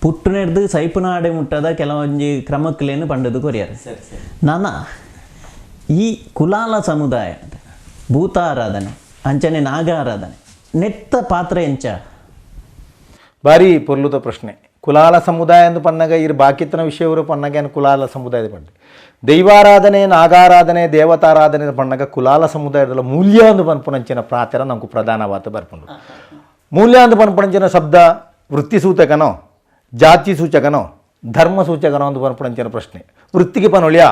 ಪುಟ್ಟುನೆಡ್ದು ಸೈಪುನಾಡೆ ಮುಟ್ಟದ ಕೆಲವೊಂಜಿ ಕ್ರಮಕ್ಕಲೇನು ಪಂಡದು ಕೊರಿಯರ್. ನಾನ ಈ ಕುಲಾಲ ಸಮುದಾಯ ಭೂತಾರಾಧನೆ ಅಂಚನೆ ನಾಗಾರಾಧನೆ ನೆತ್ತ ಪಾತ್ರ ಎಂಚ? ಭಾರಿ ಪೊರ್ಲುದ ಪ್ರಶ್ನೆ. ಕುಲಾಲ ಸಮುದಾಯ ಎಂದು ಪನ್ನಗ ಇರು ಬಾಕಿತ್ತನ ವಿಷಯವರು ಪನ್ನಗ ಕುಲಾಲ ಸಮುದಾಯದ ಪಂಡ ದೈವಾರಾಧನೆ ನಾಗಾರಾಧನೆ ದೇವತಾರಾಧನೆ ಪನ್ನಗ ಕುಲಾಲ ಸಮುದಾಯದ ಮೂಲ್ಯ ಅಂದು ಪನ್ಪುನಂಚಿನ ಪ್ರಾತರ ನಮಕು ಪ್ರಧಾನವಾದ ಬರ್ಪುಂಡು. ಮೂಲ್ಯ ಅಂದು ಪನ್ಪುನಂಚಿನ ಶಬ್ದ ವೃತ್ತಿ ಸೂಚಕನೋ ಜಾತಿ ಸೂಚಕನೋ ಧರ್ಮ ಸೂಚಕನೋ ಅಂದು ಪನ್ಪುನಂಚಿನ ಪ್ರಶ್ನೆ. ವೃತ್ತಿಗೆ ಪನೊಳಿಯಾ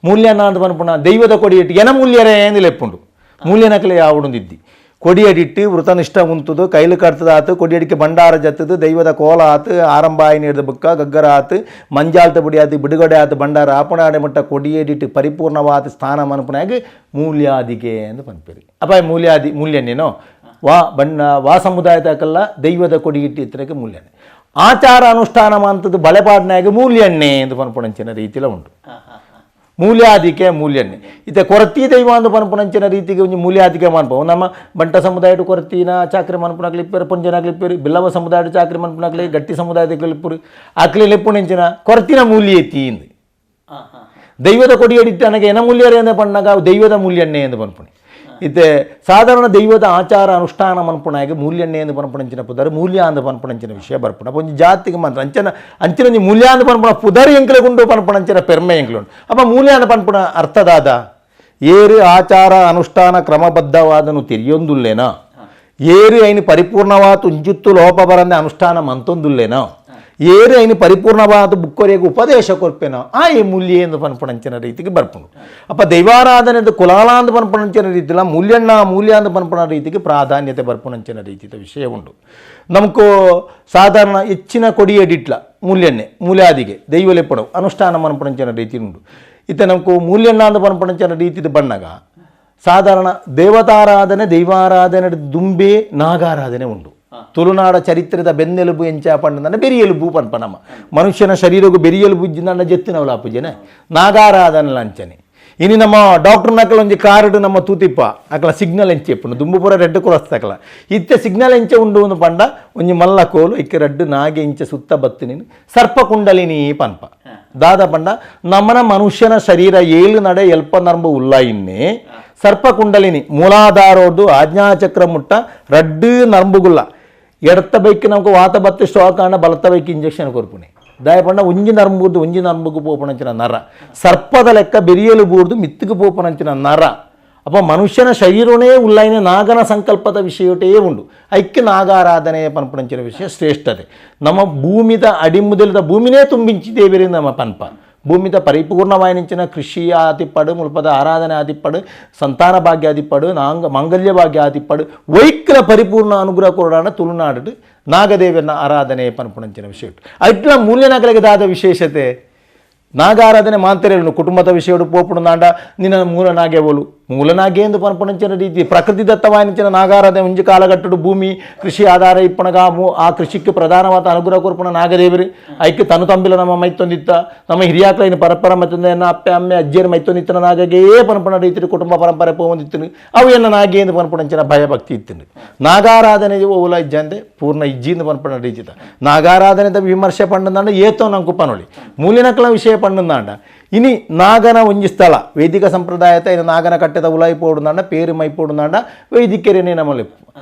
ಮೂಲ್ಯನ ಅಂದು ಪನ್ಪುಣ ದೈವದ ಕೊಡಿ ಇಟ್ಟು ಎನ ಮೂಲ್ಯರೇ ಎಂದು ಲೆಪ್ಪುಂಡು. ಮೂಲ್ಯನಕಲೆ ಯಾವುಡುಂದಿದ್ದಿ ಕೊಡಿಯಡಿಟ್ಟು ವೃತನಿಷ್ಠ ಉಂತುದು ಕೈಲು ಕಟ್ತದ ಆತು ಕೊಡಿಯಡಿಕೆ ಭಂಡಾರ ಜತ್ತದು ದೈವದ ಕೋಲ ಆತು ಆರಂಭ ಆಯಿ ನೀಡ್ದ ಬುಕ್ಕ ಗಗ್ಗರ ಆತು ಮಂಜಾಲ್ತ ಬುಡಿ ಆತು ಬಿಡುಗಡೆ ಆತು ಭಂಡಾರ ಆಪಣಾಡೆ ಮಟ್ಟ ಕೊಡಿಯಡಿಟ್ಟು ಪರಿಪೂರ್ಣವಾದ ಸ್ಥಾನ ಮನಪುನಾಗ ಮೂಲ್ಯಾದಿಗೆ ಎಂದು ಪನ್ಪೇರಿ. ಅಪ್ಪ ಮೂಲ್ಯಾದಿ ಮೂಲ್ಯನೇನೋ ವಾ ಬಣ್ಣ ವಾ ಸಮುದಾಯದಕಲ್ಲ ದೈವದ ಕೊಡಿಯಿಟ್ಟು ಇತ್ತರಕ್ಕೆ ಮೂಲ್ಯನೆ ಆಚಾರ ಅನುಷ್ಠಾನ ಮಂತದ್ದು ಬಳೆಪಾಡ್ನಾಗ ಮೂಲ್ಯಣ್ಣೆ ಎಂದು ಪನ್ಪುಣಂಚಿನ ರೀತಿಲ ಉಂಟು. ಮೂಲ್ಯಾದಿಕೆ ಮೂಲ್ಯನ್ನೇ ಇತ್ತೆ ಕೊರತಿ ದೈವ ಅಂದು ಪನ್ಪುನಂಚಿನ ರೀತಿಗೆ ಒಂಜಿ ಮೂಲ್ಯಾದಿಕೆ ಮನ್ಪ. ನಮ್ಮ ಬಂಟ ಸಮುದಾಯಡು ಕೊರತಿನ ಚಾಕ್ರಿ ಮನ್ಪುನಕ್ಲಿ ಇಪ್ಪರು, ಪುಂಜನಕ್ಲಿ ಇಪ್ಪರು, ಬಿಲ್ಲವ ಸಮುದಾಯಡು ಚಾಕ್ರಿ ಮನ್ಪುನಕ್ಲಿ, ಗಟ್ಟಿ ಸಮುದಾಯದ ಇಪ್ಪರು, ಅಕ್ಲಿ ಲೆಪ್ಪುಣಂಚಿನ ಕೊರತಿನ ಮೂಲ್ಯ ಎತ್ತಿ ಇಂದು ದೈವದ ಕೊಡಿಯಡಿಟ್ಟು ನನಗೆ ಎನ ಮೂಲ್ಯರೇ ಅಂದ ಪಣ್ಣಾಗ ದೈವದ ಮೂಲ್ಯಣ್ಣೆ ಎಂದು ಪನ್ಪುಣಿ. ಇತ್ತೆ ಸಾಧಾರಣ ದೈವದ ಆಚಾರ ಅನುಷ್ಠಾನ ಮನ್ಪುಣಾಗ ಮೂಲ್ಯಣ್ಣೆ ಎಂದು ಪನ್ಪುಣಂಚಿನ ಪುದರ್ ಮೂಲ್ಯ ಅಂದ ಪನ್ಪುಣಂಚಿನ ವಿಷಯ ಬರ್ಪುಣ. ಒಂಜಿ ಜಾತಿಗೆ ಮಾತ್ರ ಅಂಚನ ಅಂಚಿನ ಒಂಜಿ ಮೂಲ್ಯ ಅಂದ ಪನ್ಪುಣ ಪುದರ್ ಎಂಕ್ಲೆ ಗುಂಡು ಪನ್ಪುಣಂಚಿನ ಪೆರ್ಮೆ ಎಂಕ್ಲೆ ಉಂಡು. ಅಪ್ಪ ಮೂಲ್ಯ ಅಂದ ಪನ್ಪುಣ ಅರ್ಥದಾದ ಏರು ಆಚಾರ ಅನುಷ್ಠಾನ ಕ್ರಮಬದ್ಧವಾದನು ತಿರಿಯೊಂದುಲ್ಲೇನಾ, ಏರು ಐನು ಪರಿಪೂರ್ಣವಾದ ಉಂಜುತ್ತು ಲೋಪ ಬರಂದೆ ಅನುಷ್ಠಾನ ಮಂತೊಂದುಲ್ಲೇನೋ, ಏರು ಐನು ಪರಿಪೂರ್ಣವಾದ ಬುಕ್ಕೊರೆಗೆ ಉಪದೇಶ ಕೊರ್ಪೇನೋ ಆ ಈ ಮೂಲ್ಯ ಎಂದು ಪನ್ಪುಣಂಚಿನ ರೀತಿಗೆ ಬರ್ಪುಂಡು. ಅಪ್ಪ ದೈವಾರಾಧನೆ ಕುಲಾಲ ಅಂದು ಪನ್ಪುಣಂಚಿನ ರೀತಿಲ ಮೂಲ್ಯಣ್ಣ ಮೂಲ್ಯ ಅಂದು ಪನ್ಪುಣ ರೀತಿಗೆ ಪ್ರಾಧಾನ್ಯತೆ ಬರ್ಪುಣಂಚಿನ ರೀತಿಯ ವಿಷಯ ಉಂಟು. ನಮಕು ಸಾಧಾರಣ ಹೆಚ್ಚಿನ ಕೊಡಿಯಡಿಟ್ಲ ಮೂಲ್ಯಣ್ಣೆ ಮೂಲ್ಯಾದಿಗೆ ದೈವಲೆಪ್ಪಡವು ಅನುಷ್ಠಾನ ಮನ್ಪುಣಂಚಿನ ರೀತಿ ಉಂಟು. ಇತ್ತೆ ನಮಕು ಮೂಲ್ಯಣ್ಣ ಅಂದು ಪನ್ಪುಣಂಚಿನ ರೀತಿದ ಬಣ್ಣಗ ಸಾಧಾರಣ ದೇವತಾರಾಧನೆ ದೈವಾರಾಧನೆ ದುಂಬೆ ನಾಗಾರಾಧನೆ ಉಂಟು. ತುಳುನಾಡ ಚರಿತ್ರದ ಬೆನ್ನೆಲುಬು ಎಂಚ ಪಂಡ ಬೆರಿಯೆಲುಬು ಪನ್ಪ. ನಮ್ಮ ಮನುಷ್ಯನ ಶರೀರಗೂ ಬೆರಿಯೆಲುಬು ಇಜ್ಜಿಂದ ಜೆತ್ತಿನವಲ ಪೂಜೆನೆ ನಾಗಾರಾಧನೆ ಲಾಂಚನೆ. ಇನಿ ನಮ್ಮ ಡಾಕ್ಟರ್ ನಕಲ ಒಂಜಿ ಕಾರ್ಡ್ ನಮ್ಮ ತೂತಿಪ್ಪ ಅಕಲ ಸಿಗ್ನಲ್ ಎಂಚೆ ಎಪ್ಪುಂಡು ದುಂಬು ಪೂರ ರೆಡ್ ಕ್ರಾಸ್ ತಕಲ ಇತ್ತೆ ಸಿಗ್ನಲ್ ಎಂಚೆ ಉಂಡು ಒಂದು ಪಂಡ ಒಂಜಿ ಮಲ್ಲ ಕೋಲು ಇಕ್ಕೆ ರಡ್ಡು ನಾಗೆ ಇಂಚೆ ಸುತ್ತ ಬತ್ತಿನಿ ಸರ್ಪ ಕುಂಡಲಿನಿ ಪನ್ಪ. ದಾದ ಪಂಡ ನಮ್ಮನ ಮನುಷ್ಯನ ಶರೀರ ಏಳು ನಡೆ ಎಲ್ಪ ನರ್ಂಬು ಉಲ್ಲ ಇನ್ನೆ ಸರ್ಪ ಕುಂಡಲಿನಿ ಮೂಲಾಧಾರೋದು ಆಜ್ಞಾಚಕ್ರ ಮುಟ್ಟ ರಡ್ಡು ನರ್ಂಬುಗುಲ್ಲ. ಎಡತ್ತ ಬೈಕ್ ನಮಕ್ ವಾತ ಬತ್ತಿ ಸ್ಟ್ರೋಕ್ ಆಂಡ ಬಲತ್ತ ಬೈಕ್ ಇಂಜೆಕ್ಷನ್ ಕೊರ್ಪುನಿ. ದಾಯಪಂಡ ಒಂಜಿ ನರಂಬುರ್ದು ಒಂಜಿ ನರಂಬುಗು ಪೋಪುನಂಚಿನ ನರ ಸರ್ಪದ ಲೆಕ್ಕ ಬೆರಿಯಲು ಬೂರ್ದು ಮಿತ್ತುಗು ಪೋಪುನಂಚಿನ ನರ. ಅಪ್ಪ ಮನುಷ್ಯನ ಶರೀರನೇ ಉಲ್ಲೈನ ನಾಗನ ಸಂಕಲ್ಪದ ವಿಷಯಟೇ ಉಂಡು. ಐಕ್ಯ ನಾಗಾರಾಧನೆ ಪನ್ಪುನಂಚಿನ ವಿಷಯ ಶ್ರೇಷ್ಠತೆ. ನಮ್ಮ ಭೂಮಿದ ಅಡಿಮುದಲಿದ ಭೂಮಿನೇ ತುಂಬಿಂಚಿ ದೇವಿರಿ ನಮ್ಮ ಪನ್ಪ. ಭೂಮಿದ ಪರಿಪೂರ್ಣವಾಯಿನಿಂಚಿನ ಕೃಷಿ ಆತಿಪ್ಪಡು ಮುಲ್ಪದ ಆರಾಧನೆ ಆತಿಪ್ಪಡು ಸಂತಾನ ಭಾಗ್ಯ ಆತಿಪ್ಪಡು ನಾಂಗ ಮಾಂಗಲ್ಯ ಭಾಗ್ಯ ಆತಿಪ್ಪಡು ವೈಕ್ಲ ಪರಿಪೂರ್ಣ ಅನುಗ್ರಹ ಕೊರಡಾನ ತುಳುನಾಡು ನಾಗದೇವನ ಆರಾಧನೆ ಪನ್ಪುನಂಚಿನ ವಿಷಯ. ಅಟ್ಲ ಮೂಲ್ಯನಕಲಿಗೆ ದಾದ ವಿಶೇಷತೆ ನಾಗಾರಾಧನೆ ಮಾಂತರೇನು ಕುಟುಂಬದ ವಿಷಯಡು ಪೋಪುಡು ನಾಂಡ ನಿನ್ನ ಮೂಲ ನಾಗೆ ಓಲು ಮೂಲ ನಾಗೆ ಎಂದು ಪನ್ಪುನಂಚಿನ ರೀತಿ ಪ್ರಕೃತಿ ದತ್ತವಾಯಿನಿಂಚಿನ ನಾಗಾರಾಧನೆ. ಒಂಜಿ ಕಾಲಗಟ್ಟಡು ಭೂಮಿ ಕೃಷಿ ಆಧಾರ ಇಪ್ಪಣಗ ಆ ಕೃಷಿಗೆ ಪ್ರಧಾನವಾದ ಅನುಗ್ರಹ ಕೊರ್ಪುಣ ನಾಗದೇವರು. ಐಕ್ಕೆ ತನು ತಂಬಿಲ ನಮ್ಮ ಮೈತೊಂದಿತ್ತ ನಮ್ಮ ಹಿರಿಯಾಕ್ಲೈನ ಪರಪರ ಮತ್ತೊಂದು ಅಪ್ಪೆ ಅಮ್ಮೆ ಅಜ್ಜಿಯರ ಮೈತೊಂದಿತ್ತನ ನಾಗಗೇ ಪನ್ಪುಣ ರೀತಿ ಕುಟುಂಬ ಪರಂಪರೆ ಪೋವಂದಿತ್ತು. ಅವು ಎನ್ನ ನಾಗೆ ಎಂದು ಪನ್ಪುನಂಚಿನ ಭಯಭಕ್ತಿ ಇತ್ತು. ನಾಗಾರಾಧನೆ ಓಲ ಇಜ್ಜಂದೆ ಪೂರ್ಣ ಇಜ್ಜಿಂದ ಪನ್ಪುಣ ರೀತಿದ ನಾಗಾರಾಧನೆ ವಿಮರ್ಶೆ ಪಂಡಂದಾಂಡ ಏತೋ ನಂಕು ಪನೊಳಿ ಮೂಲಿನಕಲ ವಿಷಯ ಪಂಡಂದಾಂಡ. ಇನಿ ನಾಗನ ಒಂಜಿ ಸ್ಥಳ ವೈದಿಕ ಸಂಪ್ರದಾಯತ ಇನ್ನು ನಾಗನ ಕಟ್ಟೆದ ಉಲಾಯಿ ಪೋಡುಂದಾಂಡ ಪೇರು ಮೈ ಪೋಡುಂದಾಂಡ ವೈದಿಕರೇನೆ ನಮ್ಮಲ್ಲಿ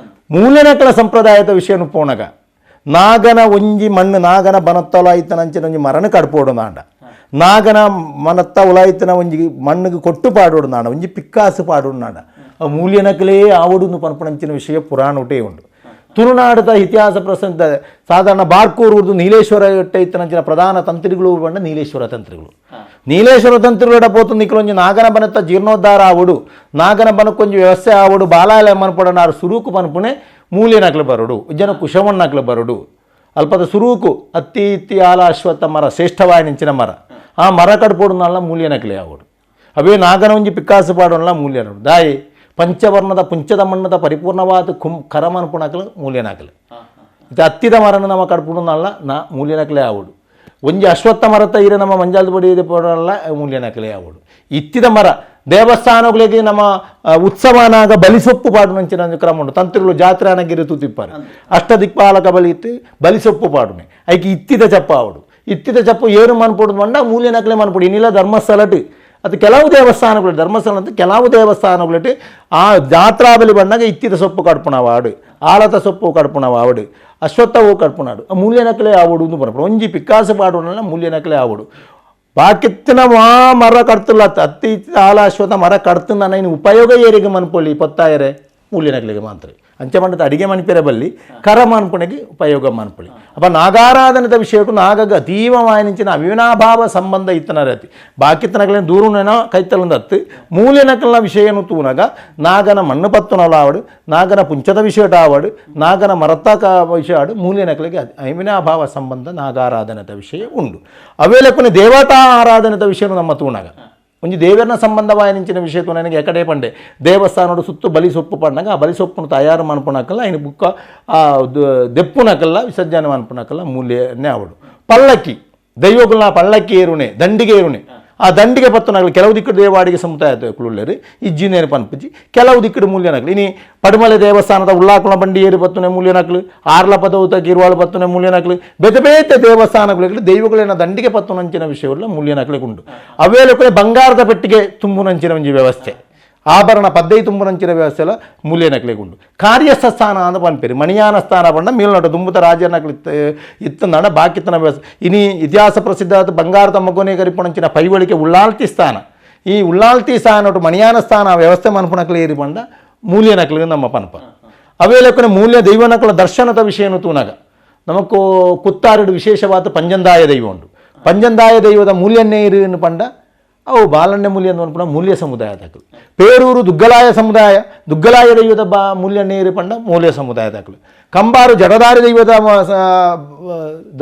ಮೂಲಿನಕಲ ಸಂಪ್ರದಾಯದ ವಿಷಯನು ಪೋಣಗ ನಾಗನ ಒಂಜಿ ಮಣ್ಣು ನಾಗನ ಬನತ್ತೊಲಾಯಿತನಂಚಿನ ಒಂಜಿ ಮರಣ ಕಡ್ಪೋಡುಂದಾಂಡ ನಾಗನ ಮನತ್ತ ಉಲಾಯಿತನ ಒಂಜಿ ಮಣ್ಣಿಗೆ ಕೊಟ್ಟು ಪಾಡೋಡುಂದಾಂಡ ಒಂಜಿ ಪಿಕ್ಕಾಸು ಪಾಡೋಡುಂದಾಂಡ ಆ ಮೂಲ್ಯನಕಲೇ ಆವಡುಂದು ಪನ್ಪುನಂಚಿನ ವಿಷಯ ಪುರಾಣ ಉಂಟು. ತುಳುನಾಡದ ಇತಿಹಾಸ ಪ್ರಸಿದ್ಧ ಸಾಧಾರಣ ಬಾರ್ಕೂರು ನೀಲೇಶ್ವರ ಇತ್ತನಂಚಿನ ಪ್ರಧಾನ ತಂತ್ರಿಗಳು ಬಂಡ ನೀಲೇಶ್ವರ ತಂತ್ರಿಗಳು. ನೀಲೇಶ್ವರ ತಂತ್ರಿಗಳ ಪೋತು ನಿಕ್ಲೊಂಜಿ ನಾಗನ ಬನತ್ತ ಜೀರ್ಣೋದ್ಧಾರ ಆವಡು ನಾಗನ ಬನಕ್ಕೊಂಜಿ ವ್ಯವಸ್ಥೆ ಆವಡು ಬಾಲಾಲಯ ಮನ್ಪಡನಾರು ಸುರೂಕು ಪನ್ಪುಣೆ ಮೂಲ್ಯನಕ್ಲು ಬರುಡು ಜನ ಕುಶವಣ್ಣಕ್ಲು ಬರುಡು. ಅಲ್ಪದ ಸುರೂಕು ಅತ್ತಿ ಇತ್ತಿ ಆಲ ಅಶ್ವತ್ಥ ಮರ ಶ್ರೇಷ್ಠವಾಯಿನಿಂಚಿನ ಮರ ಆ ಮರ ಕಡ್ಪೋಡುನಲ್ಲ ಮೂಲ್ಯನಕ್ಲೆ ಆವಡು. ಅವೇ ನಾಗನ ಒಂಜಿ ಪಿಕ್ಕಾಸು ಪಾಡೋಣ ಮೂಲ್ಯನಡು ದಾಯಿ ಪಂಚವರ್ಣದ ಪುಂಚದ ಮಣ್ಣದ ಪರಿಪೂರ್ಣವಾದ ಕುಂ ಕರಮನ್ಪುಣಕಲು ಮೂಲ್ಯನಾಕಲು. ಇದು ಹತ್ತಿದ ಮರನ ನಮ್ಮ ಕಡ್ಪುಡುನಲ್ಲ ನಾ ಮೂಲ್ಯನಕಲೇ ಆವಡು. ಒಂಜಿ ಅಶ್ವತ್ಥ ಮರತ ಇರ ನಮ್ಮ ಮಂಜಾಲ್ದ ಬಡಿ ಪೋಡಲ್ಲ ಮೂಲ್ಯನಕಲೇ ಆವಡು. ಇತ್ತಿದ ಮರ ದೇವಸ್ಥಾನಗಳಿಗೆ ನಮ್ಮ ಉತ್ಸವನಾಗ ಬಲಿಸೊಪ್ಪು ಪಾಡುನಂಚಿನ ಒಂಜಿ ಕ್ರಮ ಉಂಟು. ತಂತ್ರಿಗಳು ಜಾತ್ರೆ ಅನಗಿರಿ ತೂತಿಪ್ಪಾರೆ ಅಷ್ಟದಿಕ್ಪಾಲಕ ಬಲಿತ್ತು ಬಲಿಸೊಪ್ಪು ಪಾಡುನೆ. ಐಕೆ ಇತ್ತಿದ ಚಪ್ಪ ಆವಡು ಇತ್ತಿದ ಚಪ್ಪು ಏರು ಮನ್ಪೊಡು ಮಂಡ ಮೂಲ್ಯ ನಕಲೆ ಮನ್ಪೊಡು ಇನ್ನಿಲ್ಲ ಧರ್ಮಸ್ಥಳಟ್ ಅದು ಕೆಲವು ದೇವಸ್ಥಾನಗಳು ಧರ್ಮಸ್ಥಳ ಅಂತ ಕೆಲವು ದೇವಸ್ಥಾನಗಳು ಆ ಜಾತ್ರಾಬಲಿ ಬಂದಾಗ ಇತ್ತಿದ ಸೊಪ್ಪು ಕಡ್ಪುಣವಾಡು, ಆಲತ ಸೊಪ್ಪು ಕಡ್ಪುಣವಾಡು, ಅಶ್ವತ್ಥವು ಕಡ್ಪುಣಾಡು, ಆ ಮೂಲ್ಯ ನಕಲೆ ಆವಡು ಅಂದು ಪನ್ಪುಂಡು. ಒಂಜಿ ಪಿಕ್ಕಾಸು ಪಾಡುನ ಮೂಲ್ಯ ನಕಲೆ ಆವಡು. ಬಾಕಿತ್ತಿನ ಮಾ ಮರ ಕಡ್ತಿಲ್ಲ ಅತ್ತಿ ಆಲ ಅಶ್ವತ್ಥ ಮರ ಕಡ್ತುಂದ ಇನ್ನು ಉಪಯೋಗ ಏರಿಗೆ ಮನ್ಪೊಲಿ ಪೊತ್ತಾಯರೆ ಮೂಲ್ಯ ನಕಲಿಗೆ ಮಾತ್ರ. ಅಂಚೆ ಮಂಡದ ಅಡಿಗೆ ಮನ್ಪಿರ ಬಲ್ಲಿ ಕರ ಮನ್ಪುಣಿಗೆ ಉಪಯೋಗ ಮನ್ಪೊಲಿ. ಅಪ್ಪ ನಾಗಾರಾಧನದ ವಿಷಯಕ್ಕೂ ನಾಗಗ ಅತೀವ ಮಾಯನಿಂಚಿನ ಅವಿನಾಭಾವ ಸಂಬಂಧ ಇತ್ತನ ರತಿ ಬಾಕಿತ್ತನಗಲಿನ ದೂರುನೇನೋ ಕೈತಲಂದ ಅತ್ತು ಮೂಲ್ಯ ನಕಲ್ನ ವಿಷಯನು ತೂನಗ ನಾಗನ ಮಣ್ಣು ಪತ್ತುನಲಾವಡು, ನಾಗನ ಪುಂಚದ ವಿಷಯಟ ಆವಡು, ನಾಗನ ಮರತ್ತ ವಿಷಯ ಆಡು ಮೂಲ್ಯ ನಕಲಿಗೆ ಅವಿನಾಭಾವ ಸಂಬಂಧ ನಾಗಾರಾಧನದ ವಿಷಯ ಉಂಡು. ಅವೇಲಕ್ಕೂ ದೇವತಾ ಆರಾಧನದ ವಿಷಯನು ನಮ್ಮ ತೂನಗ ಒಂಜಿ ದೇವರನ ಸಂಬಂಧವಾಯಿನಿಂಚಿನ ವಿಷಯ ನನಗೆ ಎಕಡೆ ಪಂಡೆ ದೇವಸ್ಥಾನಡು ಸುತ್ತು ಬಲಿ ಸೊಪ್ಪು ಪಂಡಾಗ ಆ ಬಲಿ ಸೊಪ್ಪುನು ತಯಾರು ಮನ್ಪುನಕಲ್ಲ ఆయన ಬುಕ್ಕ ಆ ದೆಪ್ಪುನಕಲ್ಲ ವಿಸರ್ಜನೆ ಮನ್ಪುನಕಲ್ಲ ಮೂಲ್ಯನೇ ಅವಡು. ಪಲ್ಲಕ್ಕಿ ದೈವಗುಲ್ನ ಪಲ್ಲಕ್ಕಿ ಏರುನೆ ದಂಡಿಗೆ ಏರುನೆ ಆ ದಂಡಿಗೆ ಪತ್ತುನಗಲು ಕೆಲವು ದಿಕ್ಕಡು ದೇವಾಡಿಗೆ ಸಮುದಾಯ ಕುಳುಳ್ಳರು ಇಜ್ಜಿನೇರು ಪನ್ಪುಜಿ ಕೆಲವು ದಿಕ್ಕಡು ಮೂಲ್ಯನಕಲು. ಇನಿ ಪಡುಮಲೆ ದೇವಸ್ಥಾನದ ಉಳ್ಳಾಕುಳ ಬಂಡಿ ಏರು ಪತ್ತುನೆ ಮೂಲ್ಯನಕಲು, ಆರ್ಲ ಪದವುತ ಗಿರ್ವಾಳು ಪತ್ತುನೆ ಮೂಲ್ಯನಕಲು, ಬೇತೆ ಬೇತೆ ದೇವಸ್ಥಾನಗಳಿಗೆ ದೈವಗಳೇನ ದಂಡಿಗೆ ಪತ್ತುನಂಚಿನ ವಿಷಯವುಳ್ಳ ಮೂಲ್ಯನಕಲೆ ಉಂಡು. ಅವೇಲಕ್ಕೂ ಬಂಗಾರದ ಪೆಟ್ಟಿಗೆ ತುಂಬುನಂಚಿನ ಒಂಜಿ ವ್ಯವಸ್ಥೆ, ಆಭರಣ ಪದ್ದೈ ತುಂಬುನಂಚಿನ ವ್ಯವಸ್ಥೆ ಎಲ್ಲ ಮೂಲ್ಯನಕಲೆಗೆ ಉಂಡು. ಕಾರ್ಯಸ್ಥ ಸ್ಥಾನ ಅಂದ ಪನ್ಪೇರು ಮಣಿಯಾನ ಸ್ಥಾನ ಪಂಡ ಮೇಲ್ನೋಟ ದುಂಬುತ ರಾಜನಕಲು ಇತ್ತಂದಾಣ ಬಾಕಿತ್ತನ ವ್ಯವಸ್ಥೆ. ಇನಿ ಇತಿಹಾಸ ಪ್ರಸಿದ್ಧ ಆದ ಬಂಗಾರದ ಮಗುನೇ ಕರಿಪುಣಂಚಿನ ಪೈವಳಿಕೆ ಉಳ್ಳಾಲ್ತಿ ಸ್ಥಾನ, ಈ ಉಳ್ಳಾಲ್ತಿ ಸ್ಥಾನ ಮಣಿಯಾನ ಸ್ಥಾನ ವ್ಯವಸ್ಥೆ ಮನ್ಪುನಕಲೆ ಏರಿ ಬಂಡ ಮೂಲ್ಯನಕಲು ನಮ್ಮ ಪನ್ಪ. ಅವೇಲಕ್ಕೂ ಮೂಲ್ಯ ದೈವನಕಲ ದರ್ಶನದ ವಿಷಯನು ತೂನಗ ನಮಕು ಕುತ್ತಾರಡು ವಿಶೇಷವಾದ ಪಂಜಂದಾಯ ದೈವ ಉಂಡು. ಪಂಜಂದಾಯ ದೈವದ ಮೂಲ್ಯನ್ನೇ ಇರು ಪಂಡ ಅವು ಬಾಲಣ್ಯ ಮೂಲ್ಯ ಅಂತ ಮೂಲ್ಯ ಸಮುದಾಯ ದಾಖಲು. ಪೇರೂರು ದುಗ್ಗಲಾಯ ಸಮುದಾಯ ದುಗ್ಗಲಾಯ ದೈವದ ಬಾ ಮೂಲ್ಯ ನೇರು ಪಂಡ ಮೂಲ್ಯ ಸಮುದಾಯ ದಾಖಲು. ಕಂಬಾರು ಜಡದಾರಿ ದೈವದ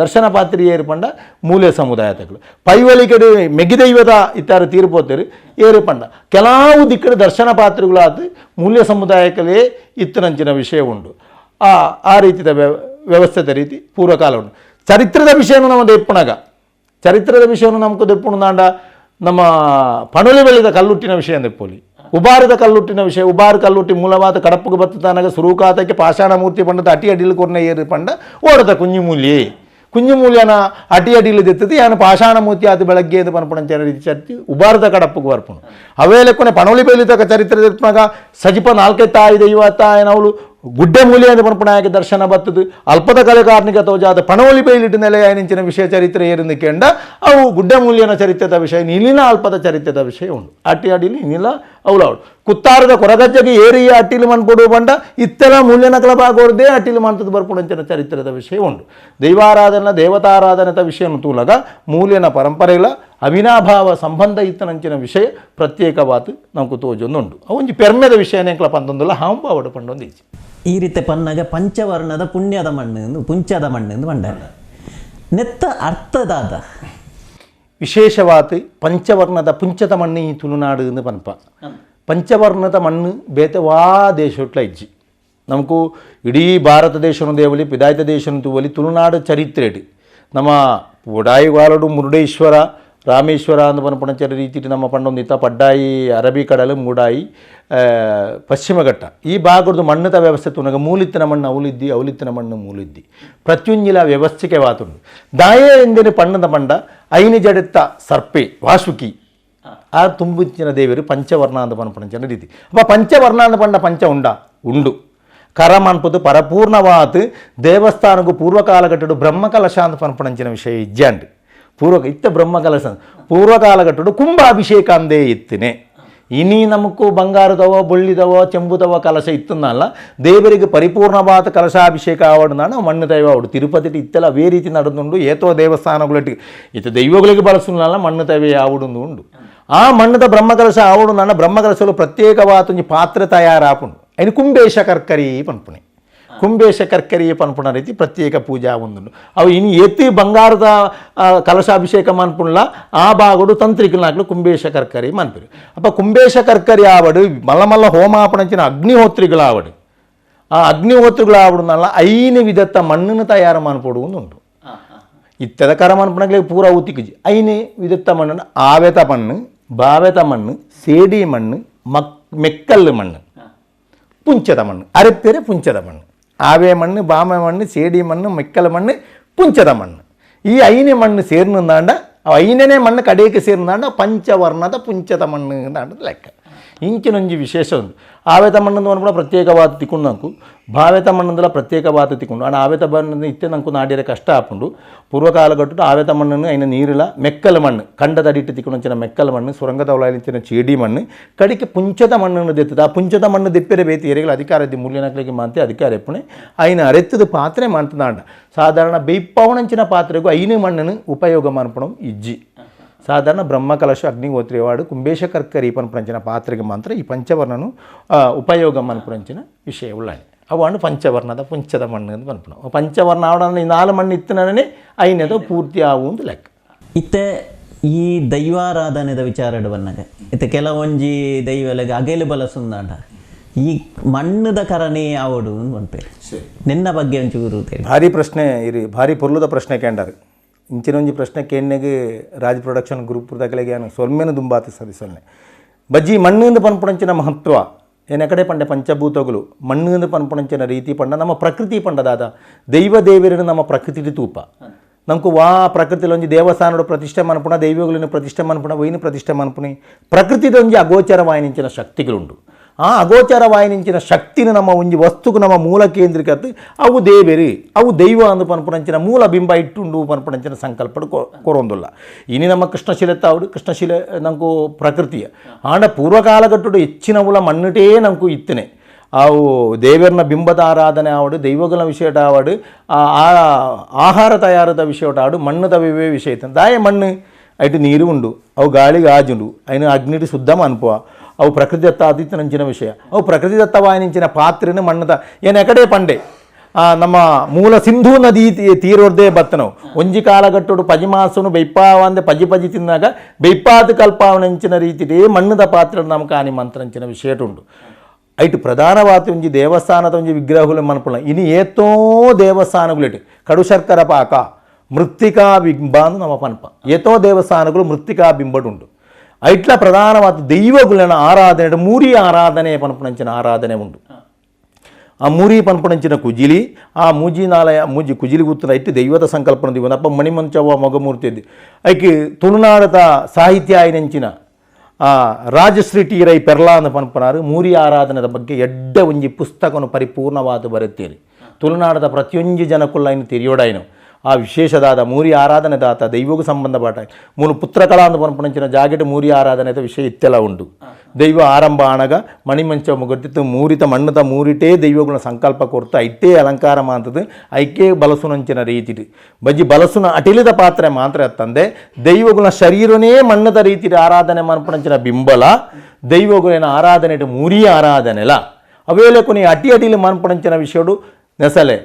ದರ್ಶನ ಪಾತ್ರಿ ಏರು ಪಂಡ ಮೂಲ್ಯ ಸಮುದಾಯ ದಾಖಲು. ಪೈವಲಿಕಡೆ ಮೆಗಿ ದೈವದ ಇತ್ತಾರು ತೀರ್ಪೋತೇರು ಏರು ಪಂಡ ಕೆಲವು ದಿಕ್ಕಡು ದರ್ಶನ ಪಾತ್ರಿಗಳಾದ ಮೂಲ್ಯ ಸಮುದಾಯಕ್ಕಲೇ ಇತ್ತನಂಚಿನ ವಿಷಯ ಉಂಡು. ಆ ಆ ರೀತಿಯ ವ್ಯವಸ್ಥೆದ ರೀತಿ ಪೂರ್ವಕಾಲ ಉಂಟು. ಚರಿತ್ರದ ವಿಷಯನು ನಮ್ಮ ದೆಪ್ಪುಣಗ ಚರಿತ್ರದ ವಿಷಯನು ನಮಕು ದೆಪ್ಪುಣದಾಂಡ ನಮ್ಮ ಪಣೋಲಿ ಬೆಳೆದ ಕಲ್ಲುಟ್ಟಿನ ವಿಷಯ ದೆಪ್ಪೊಲಿ, ಉಬಾರದ ಕಲ್ಲುಟ್ಟಿನ ವಿಷಯ. ಉಬಾರು ಕಲ್ಲುಟ್ಟಿ ಮೂಲವಾದ ಕಡಪ್ಪುಗೆ ಬತ್ತುತ್ತಾನಗ ಸುರೂಕಾತಕ್ಕೆ ಪಾಷಾಣ ಮೂರ್ತಿ ಪಂಡದ ಅಟಿ ಅಡಿಲು ಕೊರ್ನ ಏರು ಪಂಡ ಓಡದ ಕುಂಜಿ ಕುಂಜಿ ಮೂಲ್ಯನ ಅಟಿ ಅಡಿಲು ದೆತ್ತದು ಯಾನು ಪಾಷಾಣ ಮೂರ್ತಿ ಆದ ಬೆಳಗ್ಗೆ ಎಂದು ಪನ್ಪುಣಂಚನ ರೀತಿ ಚರ್ಚಿ ಉಬಾರದ ಕಡಪ್ಪುಗೆ ಬರ್ಪುಣು. ಅವೇಲೆಕ್ಕೊನೆ ಪಣೋಲಿ ಬೆಳಿತಕ ಚರಿತ್ರೆ ದೆಪ್ಪುನಾಗ ಸಜಿಪ ನಾಲ್ಕೈ ತಾಯಿ ದೈವ ತಾಯನವಳು ಗುಡ್ಡೆ ಮೂಲ್ಯ ಎಂದು ಪನ್ಪುಣಾಯಕ್ಕೆ ದರ್ಶನ ಬತ್ತದು ಅಲ್ಪದ ಕಲೆ ಕಾರ್ಣಿಕ ತೋಜಾದ ಪಣೋಲಿ ಬೈಲಿಟ್ಟು ನೆಲೆಯಾಯಿನಿಂಚಿನ ವಿಷಯ ಚರಿತ್ರೆ ಏರಿಂದ ಕೆಂಡ ಅವು ಗುಡ್ಡೆ ಮೂಲ್ಯನ ಚರಿತ್ರದ ವಿಷಯ ನೀಲಿನ ಅಲ್ಪದ ಚರಿತ್ರದ ವಿಷಯ ಉಂಡು. ಅಟ್ಟಿ ಅಡಿಲಿ ನೀಲ ಅವಳು ಕುತ್ತಾರದ ಕೊರಗಜ್ಜಗೆ ಏರಿಯ ಅಟ್ಟಿಲು ಮನ್ಪೊಡು ಬಂಡ ಇತ್ತೆಲ ಮೂಲ್ಯನಕಲ ಬಾಗೋರ್ದೇ ಅಟ್ಟಿಲು ಮಂತದ ಬರ್ಪುಣಂಚಿನ ಚರಿತ್ರದ ವಿಷಯ ಉಂಡು. ದೈವಾರಾಧನ ದೇವತಾರಾಧನದ ವಿಷಯನು ತೂಲಗ ಮೂಲ್ಯನ ಪರಂಪರೆಗಳ ಅವಿನಾಭಾವ ಸಂಬಂಧ ಇತ್ತನಂಚಿನ ವಿಷಯ ಪ್ರತ್ಯೇಕವಾದ ನಮಕು ತೋಜೊಂದುಂಡು. ಒಂಜಿ ಪೆರ್ಮೆದ ವಿಷಯನೇ ಪಂದೊಂದುಲ್ಲ ಹಾಂಬಾವಡು ಪಂಡೊಂದು ಈಚೆ. ಈ ರೀತಿ ಪನ್ನಾಗ ಪಂಚವರ್ಣದ ಪುಣ್ಯದ ಮಣ್ಣು ಪುಂಚದ ಮಣ್ಣು ಎಂದು ಪಂಡಾರ ನೆತ್ತ ಅರ್ಥದಾದ ವಿಶೇಷವಾದ ಪಂಚವರ್ಣದ ಪುಂಚದ ಮಣ್ಣು ಈ ತುಳುನಾಡು ಎಂದು ಪನ್ಪ. ಪಂಚವರ್ಣದ ಮಣ್ಣು ಬೇತೆ ವಾ ದೇಶೊಟ್ಲ ಇಜ್ಜಿ. ನಮಕು ಇಡೀ ಭಾರತ ದೇಶನು ದೇವಲಿ ಪಿದಾಯ್ತ ದೇಶನು ತೂವಲಿ ತುಳುನಾಡು ಚರಿತ್ರೆಡ್ ನಮ್ಮ ಉಡಾಯಿವಾಲಡು ಮುರುಡೇಶ್ವರ ರಾಮೇಶ್ವರ ಅಂದ್ ಪನ್ಪುಣಂಚರ ರೀತಿಟ್ ನಮ್ಮ ಪಂಡೊಂದಿತ್ತ ಪಡ್ಡಾಯಿ ಅರಬಿ ಕಡಲು ಮೂಡಾಯಿ ಪಶ್ಚಿಮ ಘಟ್ಟ ಈ ಭಾಗದ ಮಣ್ಣುದ ವ್ಯವಸ್ಥೆ ತೂನಗ ಮೂಲಿತ್ತಿನ ಮಣ್ಣು ಅವಲಿದ್ದಿ ಅವಲಿತ್ತಿನ ಮಣ್ಣು ಮೂಲಿದ್ದಿ ಪ್ರತ್ಯುಂಜಿಲ ವ್ಯವಸ್ಥೆಗೆ ವಾತುಂಡು. ದಾಯೆ ಎಂದಿನ ಪಣ್ಣದ ಮಂಡ ಐನಿ ಜಡೆತ್ತ ಸರ್ಪೆ ವಾಸುಕಿ ಆ ತುಂಬುಚ್ಚಿನ ದೇವರು ಪಂಚವರ್ಣ ಅಂದ ಪನ್ಪುಣಂಚಿನ ರೀತಿ. ಅಪ್ಪ ಪಂಚವರ್ಣ ಅಂದ ಪಂಡ ಪಂಚ ಉಂಡ ಉಂಡು ಕರಮ ಅನ್ಪದು ಪರಪೂರ್ಣವಾತ್ ದೇವಸ್ಥಾನಕ್ಕೂ ಪೂರ್ವಕಾಲಘಟ್ಟಡು ಬ್ರಹ್ಮಕಲಶ ಅಂತ ಪನ್ಪುಣಂಚಿನ ವಿಷಯ ಇಜ್ಜಾಂಡ್. ಪೂರ್ವ ಇತ್ತ ಬ್ರಹ್ಮಕಲಶ ಪೂರ್ವಕಾಲಘಟ್ಟಡು ಕುಂಭಾಭಿಷೇಕ ಅಂದೇ ಇತ್ತಿನೇ. ಇನಿ ನಮಕು ಬಂಗಾರದವೋ ಬೊಳ್ಳಿದವೋ ಚೆಂಬುದವೋ ಕಲಶ ಇತ್ತನ್ನಲ್ಲ ದೇವರಿಗೆ ಪರಿಪೂರ್ಣವಾದ ಕಲಶಾಭಿಷೇಕ ಆವಡುನಾಣ ಮಣ್ಣು ದೈವ ಆವಡು. ತಿರುಪತಿ ಇತ್ತೆಲ್ಲ ಅವೇ ರೀತಿ ನಡೆದುಂಡು ಏತೋ ದೇವಸ್ಥಾನಗಳಿಗೆ ಇತ್ತ ದೈವಗಳಿಗೆ ಬಳಸುನಲ್ಲ ಮಣ್ಣು ದೈವ ಆವಡುಂದು ಉಂಡು. ಆ ಮಣ್ಣದ ಬ್ರಹ್ಮಕಲಶ ಆವಡು ಬ್ರಹ್ಮಕಲಶಲು ಪ್ರತ್ಯೇಕವಾದ ಒಂಜಿ ಪಾತ್ರೆ ತಯಾರಾಪುಂಡು. ಐನು ಕುಂಬೇಶ ಕರ್ಕರಿ ಪನ್ಪುಣೆ ಕುಂಬೇಶ ಕರ್ಕರಿ ಪನ್ಪುಣ ರೀತಿ ಪ್ರತ್ಯೇಕ ಪೂಜಾ ಒಂದುಂಡು. ಅವು ಇನ್ನು ಎತ್ತಿ ಬಂಗಾರದ ಕಲಶಾಭಿಷೇಕ ಮನ್ಪುಣ್ಲ ಆ ಬಾಗುಡು ತಂತ್ರಿಕನಾಕ್ಲು ಕುಂಬೇಶ ಕರ್ಕರಿ ಮನ್ಪಿರು. ಅಪ್ಪ ಕುಂಬೇಶ ಕರ್ಕರಿ ಆವಡು ಮಲ್ಲ ಮಲ್ಲ ಹೋಮಾಪಣಂಚಿನ ಅಗ್ನಿಹೋತ್ರಿಗಳಾವಡು. ಆ ಅಗ್ನಿಹೋತ್ರಿಗಳಾವಡುನಲ್ಲ ಐನು ವಿಧತ್ತ ಮಣ್ಣನ್ನು ತಯಾರು ಮನ್ಪೊಡು ಉಂಟು. ಇತ್ತದ ಕರ ಮನ್ಪುಣಗ್ಲೆ ಪೂರ ಊತಿಕ್ಕಿಜಿ ಐನೆ ವಿಧತ್ತ ಮಣ್ಣನ್ನು ಆವೆತ ಮಣ್ಣು ಬಾವೆತ ಮಣ್ಣು ಸೇಡಿ ಮಣ್ಣು ಮೆಕ್ಕಲ್ಲು ಮಣ್ಣು ಪುಂಚದ ಮಣ್ಣು ಅರೆಪೇರೆ ಪುಂಚದ ಮಣ್ಣು ಆವೆ ಮಣ್ಣು ಬಾಮೆ ಮಣ್ಣು ಸೇಡಿ ಮಣ್ಣು ಮೆಕ್ಕಲ ಮಣ್ಣು ಪುಂಚದ ಮಣ್ಣು. ಈ ಐನೆ ಮಣ್ಣು ಸೇರ್ನುಂದಾಂಡ, ಐನನೇ ಮಣ್ಣು ಕಡೆಗೆ ಸೇರ್ನುಂದಾಂಡ ಪಂಚವರ್ಣದ ಪುಂಚದ ಮಣ್ಣು ಅಂದ ಲೆಕ್ಕ. ಇಂಚಿನೊಂಜಿ ವಿಶೇಷ ಉಂದು. ಆವೆತ ಮಣ್ಣು ಪನ್ಪುನ ಪ್ರತ್ಯೇಕವಾದ ತಿಕ್ಕೊಂಡು ನಂಕು, ಭಾವೆತ ಮಣ್ಣಂದಲ ಪ್ರತ್ಯೇಕವಾದ ತಿಕ್ಕೊಂಡು. ಆಂಡ ಆವೆತ ಮಣ್ಣು ಇತ್ತೆ ನಂಕು ನಾಡ್ಯರೆ ಕಷ್ಟ ಆಪುಂಡು. ಪೂರ್ವಕಾಲಗಟ್ಟು ಆವೆತ ಮಣ್ಣನ್ನು ಐನ ನೀರುಲ ಮೆಕ್ಕಲ ಮಣ್ಣು, ಕಂಡದಡಿಟ್ಟು ತಿಕ್ಕೊಂಚಿನ ಮೆಕ್ಕಲ ಮಣ್ಣು, ಸುರಂಗದ ಉಲಾಯಿನ ಚೇಡಿ ಮಣ್ಣು, ಕಡಿಕೆ ಪುಂಚದ ಮಣ್ಣನ್ನು ದೆತ್ತದ. ಆ ಪುಂಚದ ಮಣ್ಣು ದೆಪ್ಪೆರೆ ಬೇತಿ ಎರೆಗಳ ಅಧಿಕಾರ ಇದ್ದಿ ಮೂಲ್ಯನಕ್ಲೆಗೆ ಮಾಂತೆ ಅಧಿಕಾರ ಎಪ್ಪುಣೆ ಐನ ಅರೆತ್ತದ ಪಾತ್ರೆ ಮಾಡ್ತದಾಂಡ. ಸಾಧಾರಣ ಬೆಯ್ಪಾವಣಂಚಿನ ಪಾತ್ರೆಗೂ ಐನು ಮಣ್ಣನ್ನು ಉಪಯೋಗ ಮನ್ಪಣಂ ಇಜ್ಜಿ. ಸಾಧಾರಣ ಬ್ರಹ್ಮಕಲಶ, ಅಗ್ನಿಹೋತ್ರಿವಾಡು, ಕುಂಬೇಶ ಕರ್ಕರಿ ಪನ್ಪುನಂಚಿನ ಪಾತ್ರೆಗೆ ಮಾತ್ರ ಈ ಪಂಚವರ್ಣನು ಉಪಯೋಗ ಮನ್ಪುನಂಚಿನ ವಿಷಯ ಉಳ್ಳಾಣೆ. ಅವು ಪಂಚವರ್ಣದ ಪುಂಚದ ಮಣ್ಣು ಅಂತ ಪನ್ಪುನ. ಪಂಚವರ್ಣ ಆವಡ ಈ ನಾಲ್ ಮಣ್ಣು ಇತ್ತನೇ ಐನದ ಪೂರ್ತಿ ಆವು ಲೆಕ್ಕ. ಇತ್ತೆ ಈ ದೈವಾರಾಧನೆದ ವಿಚಾರಡು ಬನ್ನಗ, ಇತ್ತೆ ಕೆಲವೊಂಜಿ ದೈವಲೆಗ್ ಅಗೆಲು ಬಲಸುಂದಾಂಡ ಈ ಮಣ್ಣುದ ಕರನೇ ಆವಡು ಪನ್ಪೇರು, ನಿನ್ನ ಬಗ್ಗೆ ಒಂಚೂರು ತೇಳಿ. ಭಾರಿ ಪ್ರಶ್ನೆ ಇರಿ, ಭಾರಿ ಪೊರ್ಲುದ ಪ್ರಶ್ನೆ ಕೇಂಡಾರು. ಇಂಚಿನ ಒಂಜಿ ಪ್ರಶ್ನೆ ಕೇಣ್ಣೆಗೆ ರಾಜ್ ಪ್ರೊಡಕ್ಷನ್ ಗ್ರೂಪ್ ದಕಲೆಗೆ ಏನು ಸೊಲ್ಮೆನ ದುಂಬಾತಿ ಸದಿಸೊಲ್ನೆ. ಬಜ್ಜಿ ಮಣ್ಣಿಂದ ಪನ್ಪುಣಂಚಿನ ಮಹತ್ವ ಏನ ಕಡೆ ಪಂಡೆ ಪಂಚಭೂತಗಳು ಮಣ್ಣಿಂದ ಪನ್ಪುಣಂಚಿನ ರೀತಿ ಪಂಡ ನಮ್ಮ ಪ್ರಕೃತಿ ಪಂಡದಾದ ದೈವ ದೇವರನ್ನು ನಮ್ಮ ಪ್ರಕೃತಿ ತೂಪ. ನಮಕು ವಾ ಪ್ರಕೃತಿಲೊಂಜಿ ಒಂಜಿ ದೇವಸ್ಥಾನಡು ಪ್ರತಿಷ್ಠೆ ಮನ್ಪುಣ, ದೈವಗಳನ್ನು ಪ್ರತಿಷ್ಠೆ ಮನ್ಪುಣ, ವೈನ ಪ್ರತಿಷ್ಠೆ ಮನ್ಪುಣಿ ಪ್ರಕೃತಿದೊಂಜಿ ಅಗೋಚರ ವಾಯಿನಿಂಚಿನ ಶಕ್ತಿಗಳುಂಡು. ಆ ಅಗೋಚರ ವಾಯಿನಿಂಚಿನ ಶಕ್ತಿನ ನಮ್ಮ ಒಂಜಿ ವಸ್ತುకు ನಮ್ಮ ಮೂಲ ಕೇಂದ್ರೀಕೃತ ಅವು ದೇವೆರಿ, ಅವು ದೈವ ಅಂದು ಪನ್ಪುಣಂಚಿನ ಮೂಲ ಬಿಂಬ ಇಟ್ಟುಂಡು ಪನ್ಪುಣಂಚಿನ ಸಂಕಲ್ಪಡು ಕೊರೊಂದುಲ್ಲ. ಇನಿ ನಮ್ಮ ಕೃಷ್ಣಶಿಲೆ ತಾవుಡು ಕೃಷ್ಣಶಿಲೆ ನಂಕು ಪ್ರಕೃತಿಯ. ಆಂಡ ಪೂರ್ವಕಾಲಗಟ್ಟುಡು ಹೆಚ್ಚಿನವುಲ ಮಣ್ಣುಟೇ ನಂಕು ಇತ್ತನೆ. ಅವು ದೇವರನ ಬಿಂಬದ ಆರಾಧನೆ ಆವಡು, ದೈವಗಳ ವಿಷಯಟ ಆವಡು, ಆ ಆಹಾರ ತಯಾರದ ವಿಷಯಟ ಆಡು, ಮಣ್ಣುದ ವಿವೇ ವಿಷಯ ಇತ್ತು. ದಾಯ ಮಣ್ಣು ಐಟು ನೀರು ಉಂಡು, ಅವು ಗಾಳಿಗೆ ಆಜುಂಡು, ಐನು ಅಗ್ನಿಟಿ ಶುದ್ಧ ಮನ್ಪುವ, ಅವು ಪ್ರಕೃತಿ ದತ್ತ ಆದಿತ್ಯನಂಚಿನ ವಿಷಯ. ಅವು ಪ್ರಕೃತಿ ದತ್ತವಾಯಿನಿಂಚಿನ ಪಾತ್ರೆನ ಮಣ್ಣದ ಏನು ಎಕಡೆ ಪಂಡೆ ನಮ್ಮ ಮೂಲ ಸಿಂಧೂ ನದಿ ತೀರೋರ್ದೇ ಬತ್ತನವು. ಒಂಜಿ ಕಾಲಗಟ್ಟುಡು ಪಜಿಮಾಸನು ಬೆಯ್ಪಾವಂದೆ ಪಜಿ ಪಜಿ ತಿನ್ನಾಗ ಬೆಯ್ಪಾದ ಕಲ್ಪಾವನಂಚಿನ ರೀತಿಡೇ ಮಣ್ಣದ ಪಾತ್ರೆ ನಮಕ ಆನಿ ಮಂತ್ರಂಚಿನ ವಿಷಯಟುಂಡು. ಐಟು ಪ್ರಧಾನವಾದ ಒಂಜಿ ದೇವಸ್ಥಾನದ ಒಂಜಿ ವಿಗ್ರಹಗಳು ಮನ್ಪುಣ. ಇನಿ ಏತೋ ದೇವಸ್ಥಾನಗಳಿಟ್ಟು ಕಡು ಶರ್ಕರ ಪಾಕ ಮೃತ್ತಿಕಾ ಬಿಂಬ ಅಂದು ನಮ್ಮ ಪನ್ಪ. ಏತೋ ದೇವಸ್ಥಾನಗಳು ಮೃತ್ತಿಕಾ ಬಿಂಬಡುಂಡು. ಐಟ್ಲ ಪ್ರಧಾನವಾದ ದೈವಗುಲನ ಆರಾಧನೆ ಮೂರಿ ಆರಾಧನೆ ಪನ್ಪುನಂಚಿನ ಆರಾಧನೆ ಉಂಡು. ಆ ಮೂರಿ ಪನ್ಪುನಂಚಿನ ಕುಜಿಲಿ, ಆ ಮೂಜಿ ನಾಲಯ ಮೂಜಿ ಕುಜಿಲಿ ಗುತ್ತದ ಐಟ್ ದೈವದ ಸಂಕಲ್ಪನ ದಿವನ ಅಪ್ಪ ಮಣಿಮಂಚವ್ವ ಮೊಗಮೂರ್ತಿ ಇದ್ದಿ. ಐಕ್ ತುಳುನಾಡದ ಸಾಹಿತ್ಯ ಆಯ್ನಂಚಿನ ಆ ರಾಜಶ್ರೀ ಟಿ ರೈ ಪೆರ್ಲಾ ಅಂದ್ ಪನ್ಪನಾರು ಮೂರಿ ಆರಾಧನೆದ ಬಗ್ಗೆ ಎಡ್ಡ ಒಂಜಿ ಪುಸ್ತಕನು ಪರಿಪೂರ್ಣವಾದ ಬರುತ್ತೀರಿ. ತುಳುನಾಡದ ಪ್ರತಿಯೊಂಜಿ ಜನಕುಲ್ಲ ಐನು ತಿರಿಯೋಡಾಯ್ನು ಆ ವಿಶೇಷದಾದ ಮೂರಿ ಆರಾಧನೆ ದಾತ ದೈವಗೂ ಸಂಬಂಧಪಟ್ಟ ಮೂಲು ಪುತ್ರಕಲಾ ಅಂದ್ ಪನ್ಪುನಂಚಿನ ಜಾಗೆಟ್ ಮೂರಿ ಆರಾಧನೆದ ವಿಷಯ ಇತ್ತೆಲ್ಲ ಉಂಡು. ದೈವ ಆರಂಭ ಆನಗ ಮಣಿಮಂಚ ಮುಗಟ್ಟಿತ್ತು ಮೂರಿತ ಮಣ್ಣದ ಮೂರಿಟೇ ದೈವಗುಣ ಸಂಕಲ್ಪ ಕೊರ್ತು ಐಟೇ ಅಲಂಕಾರ ಮಾಂತದ್ದು ಐಕೆ ಬಲಸುನಂಚಿನ ರೀತಿಡು ಬಜ್ಜಿ ಬಲಸುನ ಅಟಿಲಿದ ಪಾತ್ರೆ ಮಾತ್ರ ತಂದೆ ದೈವಗುಣ ಶರೀರನೇ ಮಣ್ಣದ ರೀತಿ ಆರಾಧನೆ ಮನ್ಪುನಂಚಿನ ಬಿಂಬಲ ದೈವಗುಣ ಆರಾಧನೆ ಮೂರಿ ಆರಾಧನೆಲ ಅವೇಲೆ ಕೊನೆ ಅಟಿ ಅಟಿಲಿ ಮನ್ಪುನಂಚಿನ ವಿಷಯಡು ನೆಸಲೆ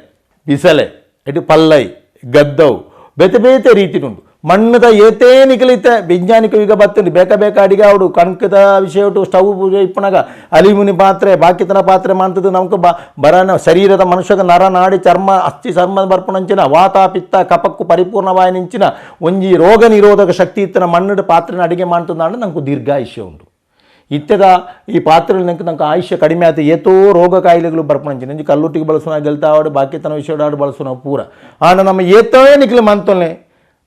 ಬಿಸಲೆ ಇటు ಪಲ್ಲೈ ಗದ್ದವು ಬೇತೆ ಬೇತೆ ರೀತಿಡುಂಡು. ಮಣ್ಣದ ಏತೇ ನಿಕಲಿತ ವೈಜ್ಞಾನಿಕ ಯುಗ ಬತ್ತುಂಡು. ಬೇಕ ಬೇಕ ಅಡಿಗೆ ಆವಡು ಕಣಕದ ವಿಷಯ ಉಂಟು. ಸ್ಟವ್ ಪೂಜೆ ಇಪ್ಪನಾಗ ಅಲಿಮುನಿ ಪಾತ್ರೆ ಬಾಕಿತನ ಪಾತ್ರೆ ಮಾಡ್ತದ್ದು ನಮ್ಗೆ ಬರನ ಶರೀರದ ಮನುಷ್ಯಗ ನರ ನಾಡಿ ಚರ್ಮ ಅಸ್ಥಿ ಚರ್ಮ ಬರ್ಪುನಂಚಿನ ವಾತ ಪಿತ್ತ ಕಪಕ್ಕು ಪರಿಪೂರ್ಣವಾಯಿನಿಂಚಿನ ಒಂಜಿ ರೋಗ ನಿರೋಧಕ ಶಕ್ತಿ ಇತ್ತನ ಮಣ್ಣು ಪಾತ್ರೆನ ಅಡಿಗೆ ಮಾಡ್ತದಾಂಡ ನಂಗೆ ದೀರ್ಘಾಯುಷ್ಯ ಉಂಟು. ಇತ್ತೆದ ಈ ಪಾತ್ರೆలు ನಂಗೆ ನಂಗೆ ಆಯುಷ್ಯ ಕಡಿಮೆ ಆಯ್ತು. ಏತೋ ರೋಗ ಕಾಯಿಲೆಗಳು ಬರ್ಪುನಂಚಿನ ಒಂಜಿ ಕಲ್ಲುಟ್ಟಿಗೆ ಬಳಸುನ ಗೆಲ್ತಾವಾಡು ಬಾಕಿತನ ವಿಷಯಡಾಡು ಬಳಸುನ ಪೂರ. ಆಂಡ ನಮ್ಮ ಏತೋ ನಿಕ್ಲು ಮಂತೊಲ್ನೆ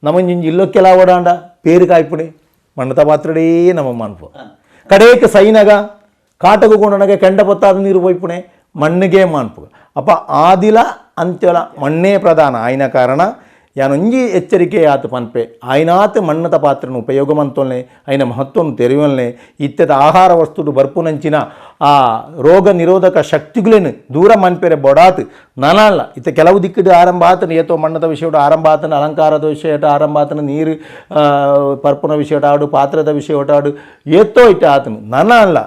ನಮ್ಮ ಇಂಜಿ ಇಲ್ಲೊಕ್ಕೆಲ ಓಡಾಂಡ ಪೇರು ಕಾಯ್ಪುಣಿ ಮಣ್ಣದ ಪಾತ್ರಡೇ ನಮ್ಮ ಮನ್ಪು. ಕಡೇಕ ಸೈನಗ ಕಾಟಗು ಕೊಂಡನಗ ಕೆಂಡ ಪೊತ್ತಾದ ನೀರು ಪೋಯ್ಪುಣೆ ಮಣ್ಣಿಗೆ ಮಾನ್ಪು. ಅಪ್ಪ ಆದಿಲ ಅಂತ್ಯಲ ಮಣ್ಣೇ ಪ್ರಧಾನ ಆಯ್ನ ಕಾರಣ ಯಾನೊಂಜಿ ಎಚ್ಚರಿಕೆ ಆತು ಪನ್ಪೆ ಆಯ್ನಾತ್ ಮಣ್ಣದ ಪಾತ್ರನು ಉಪಯೋಗ ಮಂತೊಲ್ನೆ ಐನ ಮಹತ್ವನು ತೆರೆಯುವಲ್ನೆ. ಇತ್ತೆದ ಆಹಾರ ವಸ್ತುಡು ಬರ್ಪುನಂಚಿನ ಆ ರೋಗ ನಿರೋಧಕ ಶಕ್ತಿಗಳೇನು ದೂರ ಮನ್ಪೆರೆ ಬೊಡಾತ್ ನನಲ್ಲ. ಇತ್ತ ಕೆಲವು ದಿಕ್ಕಿಡು ಆರಂಭ ಆತನ ಏತೋ ಮಣ್ಣದ ವಿಷಯಡು ಆರಂಭ ಆತನ ಅಲಂಕಾರದ ವಿಷಯ ಆರಂಭ ಆತನ ನೀರು ಪರ್ಪುನ ವಿಷಯ ಆಡು ಪಾತ್ರದ ವಿಷಯ ಆಡು ಏತೋ ಇಟ್ಟ ಆತನು ನನಲ್ಲ.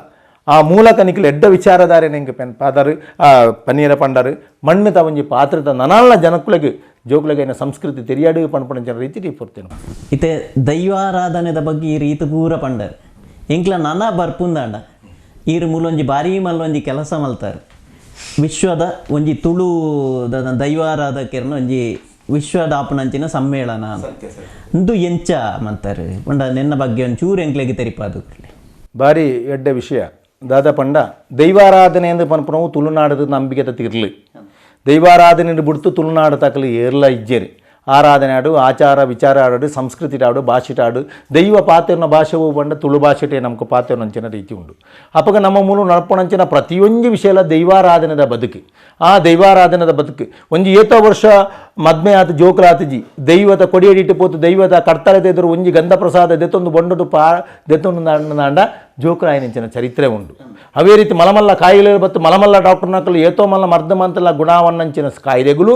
ಆ ಮೂಲಕ ನಿಕ್ಲು ಎಡ್ಡ ವಿಚಾರಧಾರೆ ನಿಂಗೆ ಪೆನ್ ಪಾದರು ಪನ್ನೀರ ಪಂಡರು ಮಣ್ಣು ತವಂಜಿ ಪಾತ್ರದ ನನಲ್ಲ ಜನಕ್ಕುಲೆಗ್ ಜೋಕುಲೆಗ್ ಐನ ಸಂಸ್ಕೃತಿ ತೆರಿಯಾಡು ಪನ್ಪುನಂಚಿನ ರೀತಿ ಪೊರ್ತೇನು. ಇತ್ತೆ ದೈವಾರಾಧನೆದ ಬಗ್ಗೆ ಈ ರೀತಿ ಪೂರ ಪಂಡರ್ ಎಂಕ್ಲ ನನ ಬರ್ಪುಂದಾಂಡ ಈರು ಮೂಲೊಂಜಿ ಬಾರಿ ಮಲ್ಲೊಂಜಿ ಕೆಲಸ ಮಲ್ತಾರೆ. ವಿಶ್ವದ ಒಂಜಿ ತುಳು ದೈವಾರಾಧಕರ್ನ ಒಂಜಿ ವಿಶ್ವದ ಆಪನಂಚಿನ ಸಮ್ಮೇಳನ ಇಂದು ಎಂಚ ಮಂತಾರೆ ಪಂಡ ನಿನ್ನ ಬಗ್ಗೆ ಒಂಚೂರು ಎಂಕ್ಲೆಗ್ ತೆರಿಪಾದು. ಭಾರಿ ಎಡ್ಡೆ ವಿಷಯ ದಾದಾ ಪಂಡ ದೈವಾರಾಧನೆ ಎಂದು ಪನ್ಪುನವು ತುಳುನಾಡದ ನಂಬಿಕೆದ ತಿರ್ಲು. ದೈವಾರಾಧನೆ ಬಿಡ್ತು ತುಳುನಾಡು ತಕಲು ಏರ್ಲ ಇಜ್ಜೇರಿ. ಆರಾಧನೆ ಆಡು, ಆಚಾರ ವಿಚಾರ ಆಡು, ಸಂಸ್ಕೃತಿ ಆಡು, ಭಾಷೆ ಆಡು. ದೈವ ಪಾತೆರ್ನ ಭಾಷೆ ಬಂಡ ತುಳು ಭಾಷೆಟೇ ನಮಕ್ ಪಾತೆರ್ನಂಚಿನ ರೀತಿ ಉಂಡು. ಅಪಗ ನಮ್ಮ ಮೂಲ ನಡಪುನಂಚಿನ ಪ್ರತಿಯೊಂಜಿ ವಿಷಯಲ ದೈವಾರಾಧನೆದ ಬದುಕು. ಆ ದೈವಾರಾಧನೆದ ಬದುಕು ಒಂಜಿ ಏತೋ ವರ್ಷ ಮದ್ಮೆ ಆತ ಜೋಕುಲಾತಜಿ ದೈವದ ಕೊಡಿಯಡಿಟ್ಟು ಪೋತು ದೈವದ ಕರ್ತಲೆ ಎದುರು ಒಂಜಿ ಗಂಧ ಪ್ರಸಾದ ದೆತ್ತೊಂದು ಬೊಂಡಡು ಪಾ ದೆತ್ತೊಂದು ನಾಂಡ ಜೋಕುಲಾಯಿನಂಚಿನ ಚರಿತ್ರೆ ಉಂಡು. ಅವೇ ರೀತಿ ಮಲಮಲ್ಲ ಕಾಯಿಲೆ ಬತ್ತು ಮಲಮಲ್ಲ ಡಾಕ್ಟರ್ ನಕಲು ಏತೋ ಮಲ್ಲ ಮರ್ದಮಂತಲ ಗುಣವನ್ನಂಚಿನ ಕಾಯಿಲೆಗಳು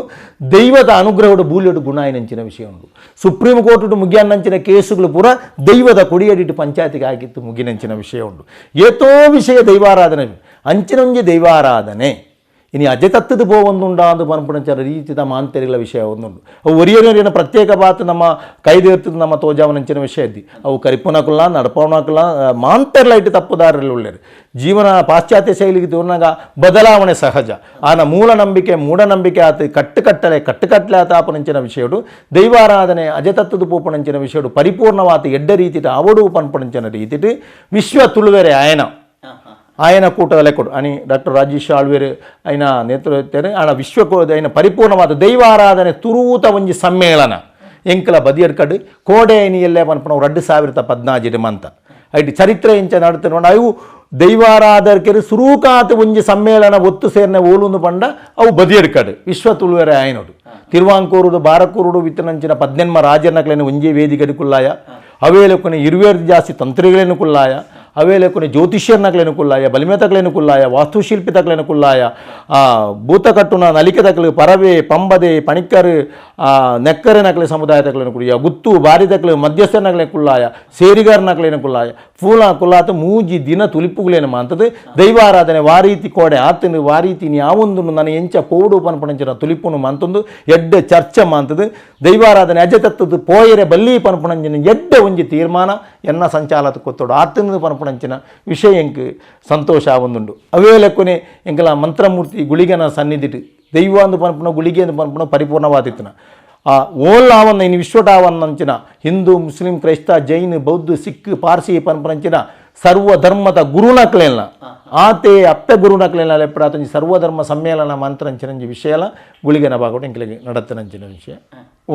ದೈವದ ಅನುಗ್ರಹಡು ಬೂಲ್ಯಡು ಗುಣ అయినంచిన ವಿಷಯ ಉಂಡು. ಸುಪ್ರೀಂ ಕೋರ್ಟು ಮುಗಿಯನ್ನಂಚಿನ ಕೇಸುಗಳು ಪೂರ ದೈವದ ಕೊಡಿಯಡಿಟ್ಟು ಪಂಚಾಯತಿಗೆ ಆಗಿತ್ತು ಮುಗಿನಂಚಿನ ವಿಷಯ ಉಂಡು. ಏತೋ ವಿಷಯ ದೈವಾರಾಧನೆ ಅಂಚಿನೊಂಜಿ ದೈವಾರಾಧನೆ ಇನಿ ಅಜೆ ತತ್ತದು ಪೋವೊಂದುಂಡಾಂದು ಪನ್ಪುನಂಚ ರೀತಿದ ಮಾಂತರಿಗಳ ವಿಷಯ ಒಂದುಂಡು. ಅವು ಒರಿಯೊರಿಯನ ಪ್ರತ್ಯೇಕ ಬಾತ್ ನಮ್ಮ ಕೈದೇರ್ತದ ನಮ್ಮ ತೋಜಾವನಂಚಿನ ವಿಷಯ ಇದ್ದಿ. ಅವು ಕರಿಪುನಕುಲ ನಡಪವನಕುಲ ಮಾಂತರ್ಲೈಟ್ ತಪ್ಪುದಾರರು ಉಳ್ಳೇರು. ಜೀವನ ಪಾಶ್ಚಾತ್ಯ ಶೈಲಿಗೆ ತೋರ್ನಾಗ ಬದಲಾವಣೆ ಸಹಜ. ಆನ ಮೂಲ ನಂಬಿಕೆ ಮೂಢನಂಬಿಕೆ ಆತ ಕಟ್ಟುಕಟ್ಟಲೆ ಕಟ್ಟುಕಟ್ಟಲೆ ಆತ ಆಪನಂಚಿನ ವಿಷಯಡು ದೈವಾರಾಧನೆ ಅಜತತ್ತದ ಪೋಪನಂಚಿನ ವಿಷಯಡು ಪರಿಪೂರ್ಣವಾದ ಎಡ್ಡ ರೀತಿಟ ಅವಡು ಪನ್ಪುನಂಚಿನ ರೀತಿಟ್ ವಿಶ್ವ ತುಳುವೆರೆ ಆಯನ ఆయన ಕೂಟದ ಲೆಕ್ಕಡು అని ಡಾಕ್ಟರ್ ರಾಜೇಶ್ ಆಳ್ವೇರು ఆయన ನೇತೃತ್ವ ಆಣ ವಿಶ್ವಕೋ ఆయన ಪರಿಪೂರ್ಣವಾದ ದೈವಾರಾಧನೆ ತುರೂತ ಒಂಜಿ ಸಮ್ಮೇಳನ ಎಂಕಲ ಬದಿಯಡ್ಕಡ್ ಕೋಡೆ ಎಲ್ಲೇ ಪನ್ಪುನ 2014 ಮಂತ ಐಟ್ ಚರಿತ್ರೆ ಇಂಚ ನಡತನ. ಅವು ದೈವಾರಾಧಕರು ಸುರೂಕಾತ ಒಂಜಿ ಸಮ್ಮೇಳನ ಒತ್ತು ಸೇರ್ನೆ ಓಲುಂದು ಪಂಡ ಅವು ಬದಿಯಡ್ಕಡ್ ವಿಶ್ವ ತುಳುವೆರೆ ಆಯನೋಡು ತಿರುವಾಂಕೂರುಡು ಬಾರಕೂರುಡು ವಿತ್ತನಂಚಿನ ಪದ್ನೆನ್ಮ ರಾಜನಕ್ಲೇನು ಒಂಜಿ ವೇದಿಕೆಡು ಕುಲ್ಲಾಯ ಅವೇಲಕ್ಕನೆ ಇರುವೇರು ಜಾಸ್ತಿ ತಂತ್ರಿಗಳೇನು ಕುಲ್ಲಾಯ ಅವೇಲೆಕ್ಕನೆ ಜ್ಯೋತಿಷ್ಯರ್ನಕ್ಲೇನು ಕುಲ್ಲಾಯ ಬಲಿಮೆತಕ್ಲೇನು ಕುಲ್ಲಾಯ ವಾಸ್ತುಶಿಲ್ಪಿ ತಕ್ಲೇನು ಕುಲ್ಲಾಯ ಭೂತಕಟ್ಟುನ ನಲಿಕೆ ತಕ್ಲು ಪರವೆ ಪಂಬದೆ ಪಣಿಕ್ಕರು ನೆಕ್ಕರೆ ನಕ್ಲೆ ಸಮುದಾಯ ತಕ್ಲೇನು ಕುಲ್ಲಾಯ ಗುತ್ತು ಬಾರಿ ತಕ್ಲು ಮಧ್ಯಸ್ಥನಕ್ಲೆ ಕುಲ್ಲಾಯ ಸೇರಿಗಾರನಕ್ಲೇನು ಕುಲ್ಲಾಯ ಫೂಲ ಕುಲ್ಲಾತ ಮೂಜಿ ದಿನ ತುಲಿಪುಗಳೇನು ಮಾಂತದ್ದು ದೈವಾರಾಧನೆ ವಾರೀತಿ ಕೋಡೆ ಆತನು ವಾರೀತಿ ಯಾವೊಂದು ನನ್ನ ಎಂಚ ಪೋಡು ಪನ್ಪಣಂಚಿನ ತುಲಿಪುನು ಮಂತೊಂದು ಎಡ್ಡೆ ಚರ್ಚೆ ಮಾಂತದ್ದು ದೈವಾರಾಧನೆ ಅಜೆ ತತ್ತದ್ದು ಪೋಯರೆ ಬಲ್ಲಿ ಪನ್ಪಣಂಚಿನ ಎಡ್ಡೆ ಒಂಜಿ ತೀರ್ಮಾನ ಎನ್ನ ಸಂಚಾಲತ ಕೊತ್ತೋಡು ಆತನ ಪನ್ಪಣಂಚಿನ ವಿಷಯ ಎಂಕ್ ಸಂತೋಷ ಆವೊಂದುಂಡು. ಅವೇ ಲೆಕ್ಕನೆ ಎಂಕಲ ಮಂತ್ರಮೂರ್ತಿ ಗುಳಿಗನ ಸನ್ನಿಧಿಟ್ ದೈವ ಅಂದು ಪನ್ಪುನ ಗುಳಿಗೆ ಅಂದು ಪನ್ಪುನ ಪರಿಪೂರ್ಣವಾದಿತ್ತನ ಆ ಓಲ್ ಆವನ್ನ ಇನ್ನು ವಿಶ್ವಟಾವನ್ನಂಚಿನ ಹಿಂದೂ ಮುಸ್ಲಿಂ ಕ್ರೈಸ್ತ ಜೈನ್ ಬೌದ್ಧ ಸಿಖ್ ಪಾರ್ಸಿ ಪನ್ಪನಂಚಿನ ಸರ್ವ ಧರ್ಮದ ಗುರುನಕ್ಲೇನ ಆತೆ ಅಪ್ಪೆ ಗುರುನಕ್ಲೇನ ಲೆಪ್ಪಡಾತಂಜಿ ಸರ್ವಧರ್ಮ ಸಮ್ಮೇಳನ ಮಂತ್ರಂಚಿನಂಜಿ ವಿಷಯಲ ಗುಳಿಗನ ಬಾಗೋಡು ಎಂಕಲಿಗೆ ನಡತನಂಚಿನ ವಿಷಯ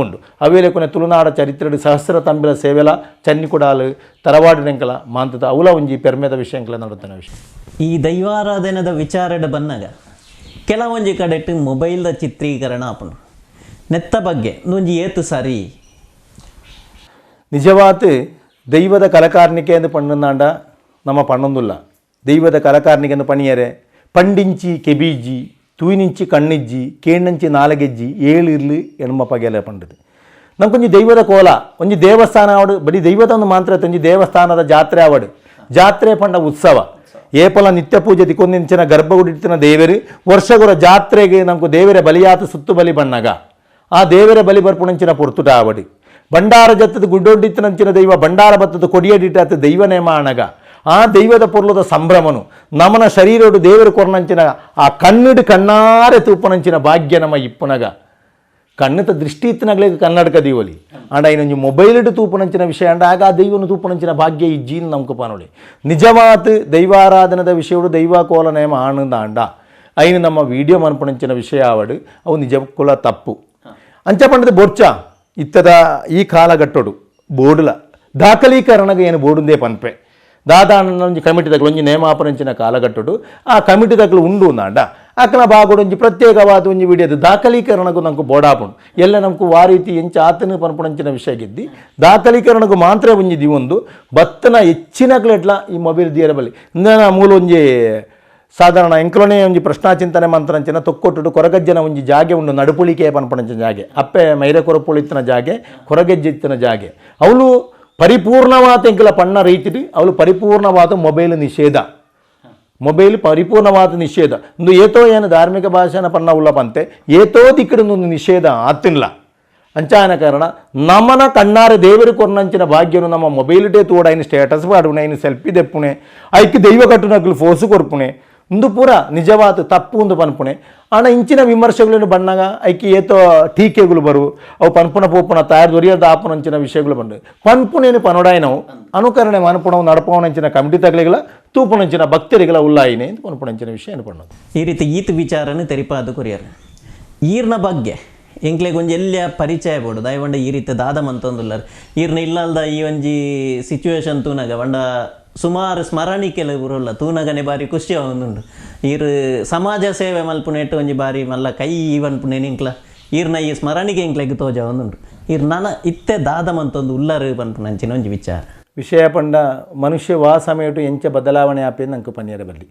ಉಂಡು. ಅವೇಲೆ ಕೊನೆ ತುಳುನಾಡ ಚರಿತ್ರೆಡು ಸಹಸ್ರ ತಂಬಿಲ ಸೇವೆಲ ಚನ್ನಿಕುಡಾಲು ತರವಾಡಿನೆಂಕಲ ಮಾಂತದ ಅವಲ ಒಂಜಿ ಪೆರ್ಮೆದ ವಿಷಯ ಎಂಕಲ ನಡತನ ವಿಷಯ. ಈ ದೈವಾರಾಧನೆದ ವಿಚಾರಡ ಬನ್ನಗ ಕೆಲವೊಂಜಿ ಕಡೆಟ್ ಮೊಬೈಲ್ದ ಚಿತ್ರೀಕರಣ ಆಪುಂಡು ನೆತ್ತ ಬಗ್ಗೆ ಒಂಜಿ ಏತು ಸರಿ. ನಿಜವಾತ್ ದೈವದ ಕಲಕಾರ್ನಿಕೆ ಎಂದು ಪಣ್ಣಂದಾಂಡ ನಮ್ಮ ಪಣ್ಣೊಂದುಲ್ಲ. ದೈವದ ಕಲಕಾರ್ನಿಕೆ ಎಂದು ಪಣಿಯರೆ ಪಂಡಿಂಚಿ ಕೆಬೀಜಿ ತೂಯಿನಿಂಚಿ ಕಣ್ಣಿಜ್ಜಿ ಕೇಣಂಚಿ ನಾಲಗೆಜ್ಜಿ ಏಳಿರ್ಲಿ ಎಣ್ಮ ಪಗೆಲೆ ಪಂಡದು. ನಮ್ಕೊಂಜಿ ದೈವದ ಕೋಲ ಒಂಜಿ ದೇವಸ್ಥಾನ ಆವಡು ಬರೀ ದೈವದ ಒಂದು ಮಾತ್ರ ಒಂಜಿ ದೇವಸ್ಥಾನದ ಜಾತ್ರೆ ಆವಡು. ಜಾತ್ರೆ ಪಂಡ ಉತ್ಸವ ಏಪಲ ನಿತ್ಯ ಪೂಜೆ ದಿಕ್ಕೊಂದಿಂಚಿನ ಗರ್ಭಗುಡಿತ್ತಿನ ದೇವರು ವರ್ಷಗುರ ಜಾತ್ರೆಗೆ ನಮ್ಕು ದೇವರ ಬಲಿಯಾತ ಸುತ್ತು ಬಲಿ ಬಣ್ಣಗ ಆ ದೇವರ ಬಲಿ ಬರ್ಪುಣಂಚಿನ ಪೊರ್ತುಟ ಆವಡಿ. ಭಂಡಾರ ಜತ್ತದ ಗುಡ್ಡೊಡ್ಡಿತ್ತನಂಚಿನ ದೈವ ಭಂಡಾರ ಬತ್ತದ ಕೊಡಿಯಡಿಟ್ಟಾತ ದೈವ ನೇಮ ಅಣಗ ಆ ದೈವದ ಪೊರ್ಲದ ಸಂಭ್ರಮನು ನಮನ ಶರೀರೋಡು ದೇವರು ಕೊರ್ನಂಚಿನ ಆ ಕಣ್ಣಿಡು ಕಣ್ಣಾರೆ ತೂಪನಂಚಿನ ಭಾಗ್ಯ ನಮ್ಮ ಇಪ್ಪುನಗ ಕಣ್ಣುತ ದೃಷ್ಟಿ ಇತ್ತನಗ್ಲೇಗ ಕನ್ನಡಕ ದೀವಲಿ ಅಂಡ ಇನ್ನೊಂಜಿ ಮೊಬೈಲ್ಡ್ ತೂಪುನಂಚಿನ ವಿಷಯ ಅಂಡ ಆಗ ಆ ದೈವನು ತೂಪುನಂಚಿನ ಭಾಗ್ಯ ಇಜ್ಜೀನ್ ನಮ್ಕು ಪಾನೊಳಿ. ನಿಜವಾತ್ ದೈವಾರಾಧನದ ವಿಷಯಡು ದೈವ ಕೋಲ ನೇಮ ಆನಂದ ಅಂಡ ಐನು ನಮ್ಮ ವಿಡಿಯೋ ಮನ್ಪುನಂಚಿನ ವಿಷಯ ಆವಡು ಅವು ನಿಜಕ್ಕುಲ ತಪ್ಪು. ಅಂಚ ಪಂಡದ ಬೊರ್ಚ ಇತ್ತದ ಈ ಕಾಲಘಟ್ಟೊಡು ಬೋರ್ಡುಲ ದಾಖಲೀಕರಣಗ ಏನು ಬೋರ್ಡುಂದೇ ಪನ್ಪೆ ದಾದಾನ ಒಂಜಿ ಕಮಿಟಿ ತಕಲು ಒಂಜಿ ನೇಮಾಪನಂಚಿನ ಕಾಲಘಟ್ಟೊಡು ಆ ಕಮಿಟಿ ತಕಲು ಉಂಡು ನಾಂಡ ಅಕ್ಕನ ಬಾಗೋಡು ಒಂಜಿ ಪ್ರತ್ಯೇಕವಾದ ಒಂಜಿ ವಿಡಿಯೋದು ದಾಖಲೀಕರಣಗೂ ನಮ್ಗೆ ಬೋಡಾಪುಂಡು ಎಲ್ಲ ನಮ್కు ವಾರೀತಿ ಎಂಚ ಆತನ ಪನ್ಪುನಂಚಿನ ವಿಷಯ ಗೆದ್ದಿ ದಾಖಲೀಕರಣಗೂ ಮಾತ್ರ ಒಂಜಿ ದಿವೊಂದು ಬತ್ತನ ಹೆಚ್ಚಿನಕ್ಲೆಟ್ಲ ಈ ಮೊಬೈಲ್ ದಿಯರ ಬಲ್ಲಿ ಇಂದನ ಮೂಲ ಒಂಜಿ ಸಾಧಾರಣ ಎಂಕ್ಲೋನೇ ಒಂಜಿ ಪ್ರಶ್ನಾಚಿಂತನೆ ಮಂತ್ರಂಚಿನ ತೊಕ್ಕೊಟ್ಟುಡು ಕೊರಗಜ್ಜನ ಒಂಜಿ ಜಾಗೆ ಉಂಡು ನಡುಪುಳಿಕೆ ಪನ್ಪಣಂಚಿನ ಜಾಗೆ ಅಪ್ಪೆ ಮೈರೆ ಕೊರಪುಳಿತ್ತಿನ ಜಾಗೆ ಕೊರಗೆಜ್ಜಿತ್ತಿನ ಜಾಗೆ ಅವಳು ಪರಿಪೂರ್ಣವಾದ ಎಂಕಲ ಪಣ್ಣ ರೀತಿಡ್ ಅವಳು ಪರಿಪೂರ್ಣವಾದ ಮೊಬೈಲ್ ನಿಷೇಧ ಮೊಬೈಲ್ ಪರಿಪೂರ್ಣವಾದ ನಿಷೇಧ ಒಂದು ಏತೋ ಏನು ಧಾರ್ಮಿಕ ಭಾಷೆನ ಪಣ್ಣ ಉಲ್ಲ ಪಂತೆ ಏತೋ ದಿಕ್ಕಡು ನಿಷೇಧ ಆತಿಲ್ಲ. ಅಂಚಾನ ಕಾರಣ ನಮನ ಕಣ್ಣಾರೆ ದೇವರು ಕೊರ್ನಂಚಿನ ಭಾಗ್ಯನು ನಮ್ಮ ಮೊಬೈಲ್ ಡೇ ತೋಡ ಐನ ಸ್ಟೇಟಸ್ ಪಾಡುನೆ ಐನ ಸೆಲ್ಫಿ ದೆಪ್ಪುನೆ ಐಕ್ ದೈವ ಕಟ್ಟುನಕ್ಲು ಫೋಸು ಕೊರ್ಪುನೆ ಇಂದು ಪೂರ ನಿಜವಾದ ತಪ್ಪು ಒಂದು ಪನ್ಪುನೆ. ಆಣ ಇಂಚಿನ ವಿಮರ್ಶೆಗಳನ್ನು ಬಣ್ಣಗ ಐಕಿ ಏತೋ ಟೀಕೆಗಳು ಬರು ಅವು ಪನ್ಪುನ ಪೋಪುನ ತಯಾರು ದೊರಿಯದ ಆಪುನಂಚಿನ ವಿಷಯಗಳು ಬಂದು ಪನ್ಪುನೇನು ಪನೊಡಾಯಿನವು ಅನುಕರಣೆ ಮನ್ಪುಣವು ನಡಪವನಂಚಿನ ಕಮಿಟಿ ತಗಲಿಗಳ ತೂಪುನಂಚಿನ ಭಕ್ತರಿಗಳ ಉಲ್ಲಾಯಿನೆ ಅಂತ ಪನ್ಪುನಂಚಿನ ವಿಷಯ ಅನ್ಪಣ್ಣದು. ಈ ರೀತಿ ಈತ ವಿಚಾರನ ತೆರಿಪಾದ ಕೊರಿಯರ್ ಈರ್ನ ಬಗ್ಗೆ ಎಂಕ್ಲೆಗ್ ಒಂಜಿ ಎಲ್ಲಿಯ ಪರಿಚಯ ಬೋಡು ದಯವಂಡ ಈ ರೀತಿ ದಾದ ಮಂತೊಂದುಲ್ಲರ್ ಈರ್ನ ಇಲ್ಲಲ್ದ ಈ ಒಂಜಿ ಸಿಚುವೇಶನ್ ತೂನಗ ಪಂಡ ಸುಮಾರು ಸ್ಮರಣಿಕೆಲ ಬರೋಲ್ಲ ತೂನಗನೆ ಬಾರಿ ಖುಷಿ ಆವೊಂದುಂಡು ಈರ್ ಸಮಾಜ ಸೇವೆ ಮಲ್ಪುನೆಟ್ ಒಂಜಿ ಬಾರಿ ಮಲ್ಲ ಕೈ ಪನ್ಪುನೆ ಇಂಕ್ಲ ಈರ್ನ ಈ ಸ್ಮರಣಿಕೆ ಎಂಕ್ಲೆಗ್ ತೋಜ ಒಂದುಂಡು ಈರ್ ನನ ಇತ್ತೆ ದಾದ ಮಂತೊಂದು ಉಲ್ಲರು ಪನ್ಪುನಂಚಿನ ಒಂಜಿ ವಿಚಾರ ವಿಷಯ ಪಂಡ ಮನುಷ್ಯ ವಾ ಸಮಯಟು ಎಂಚ ಬದಲಾವಣೆ ಆಪೆ ನಂಗೆ ಪನ್ಯರ ಬಲ್ಲಿ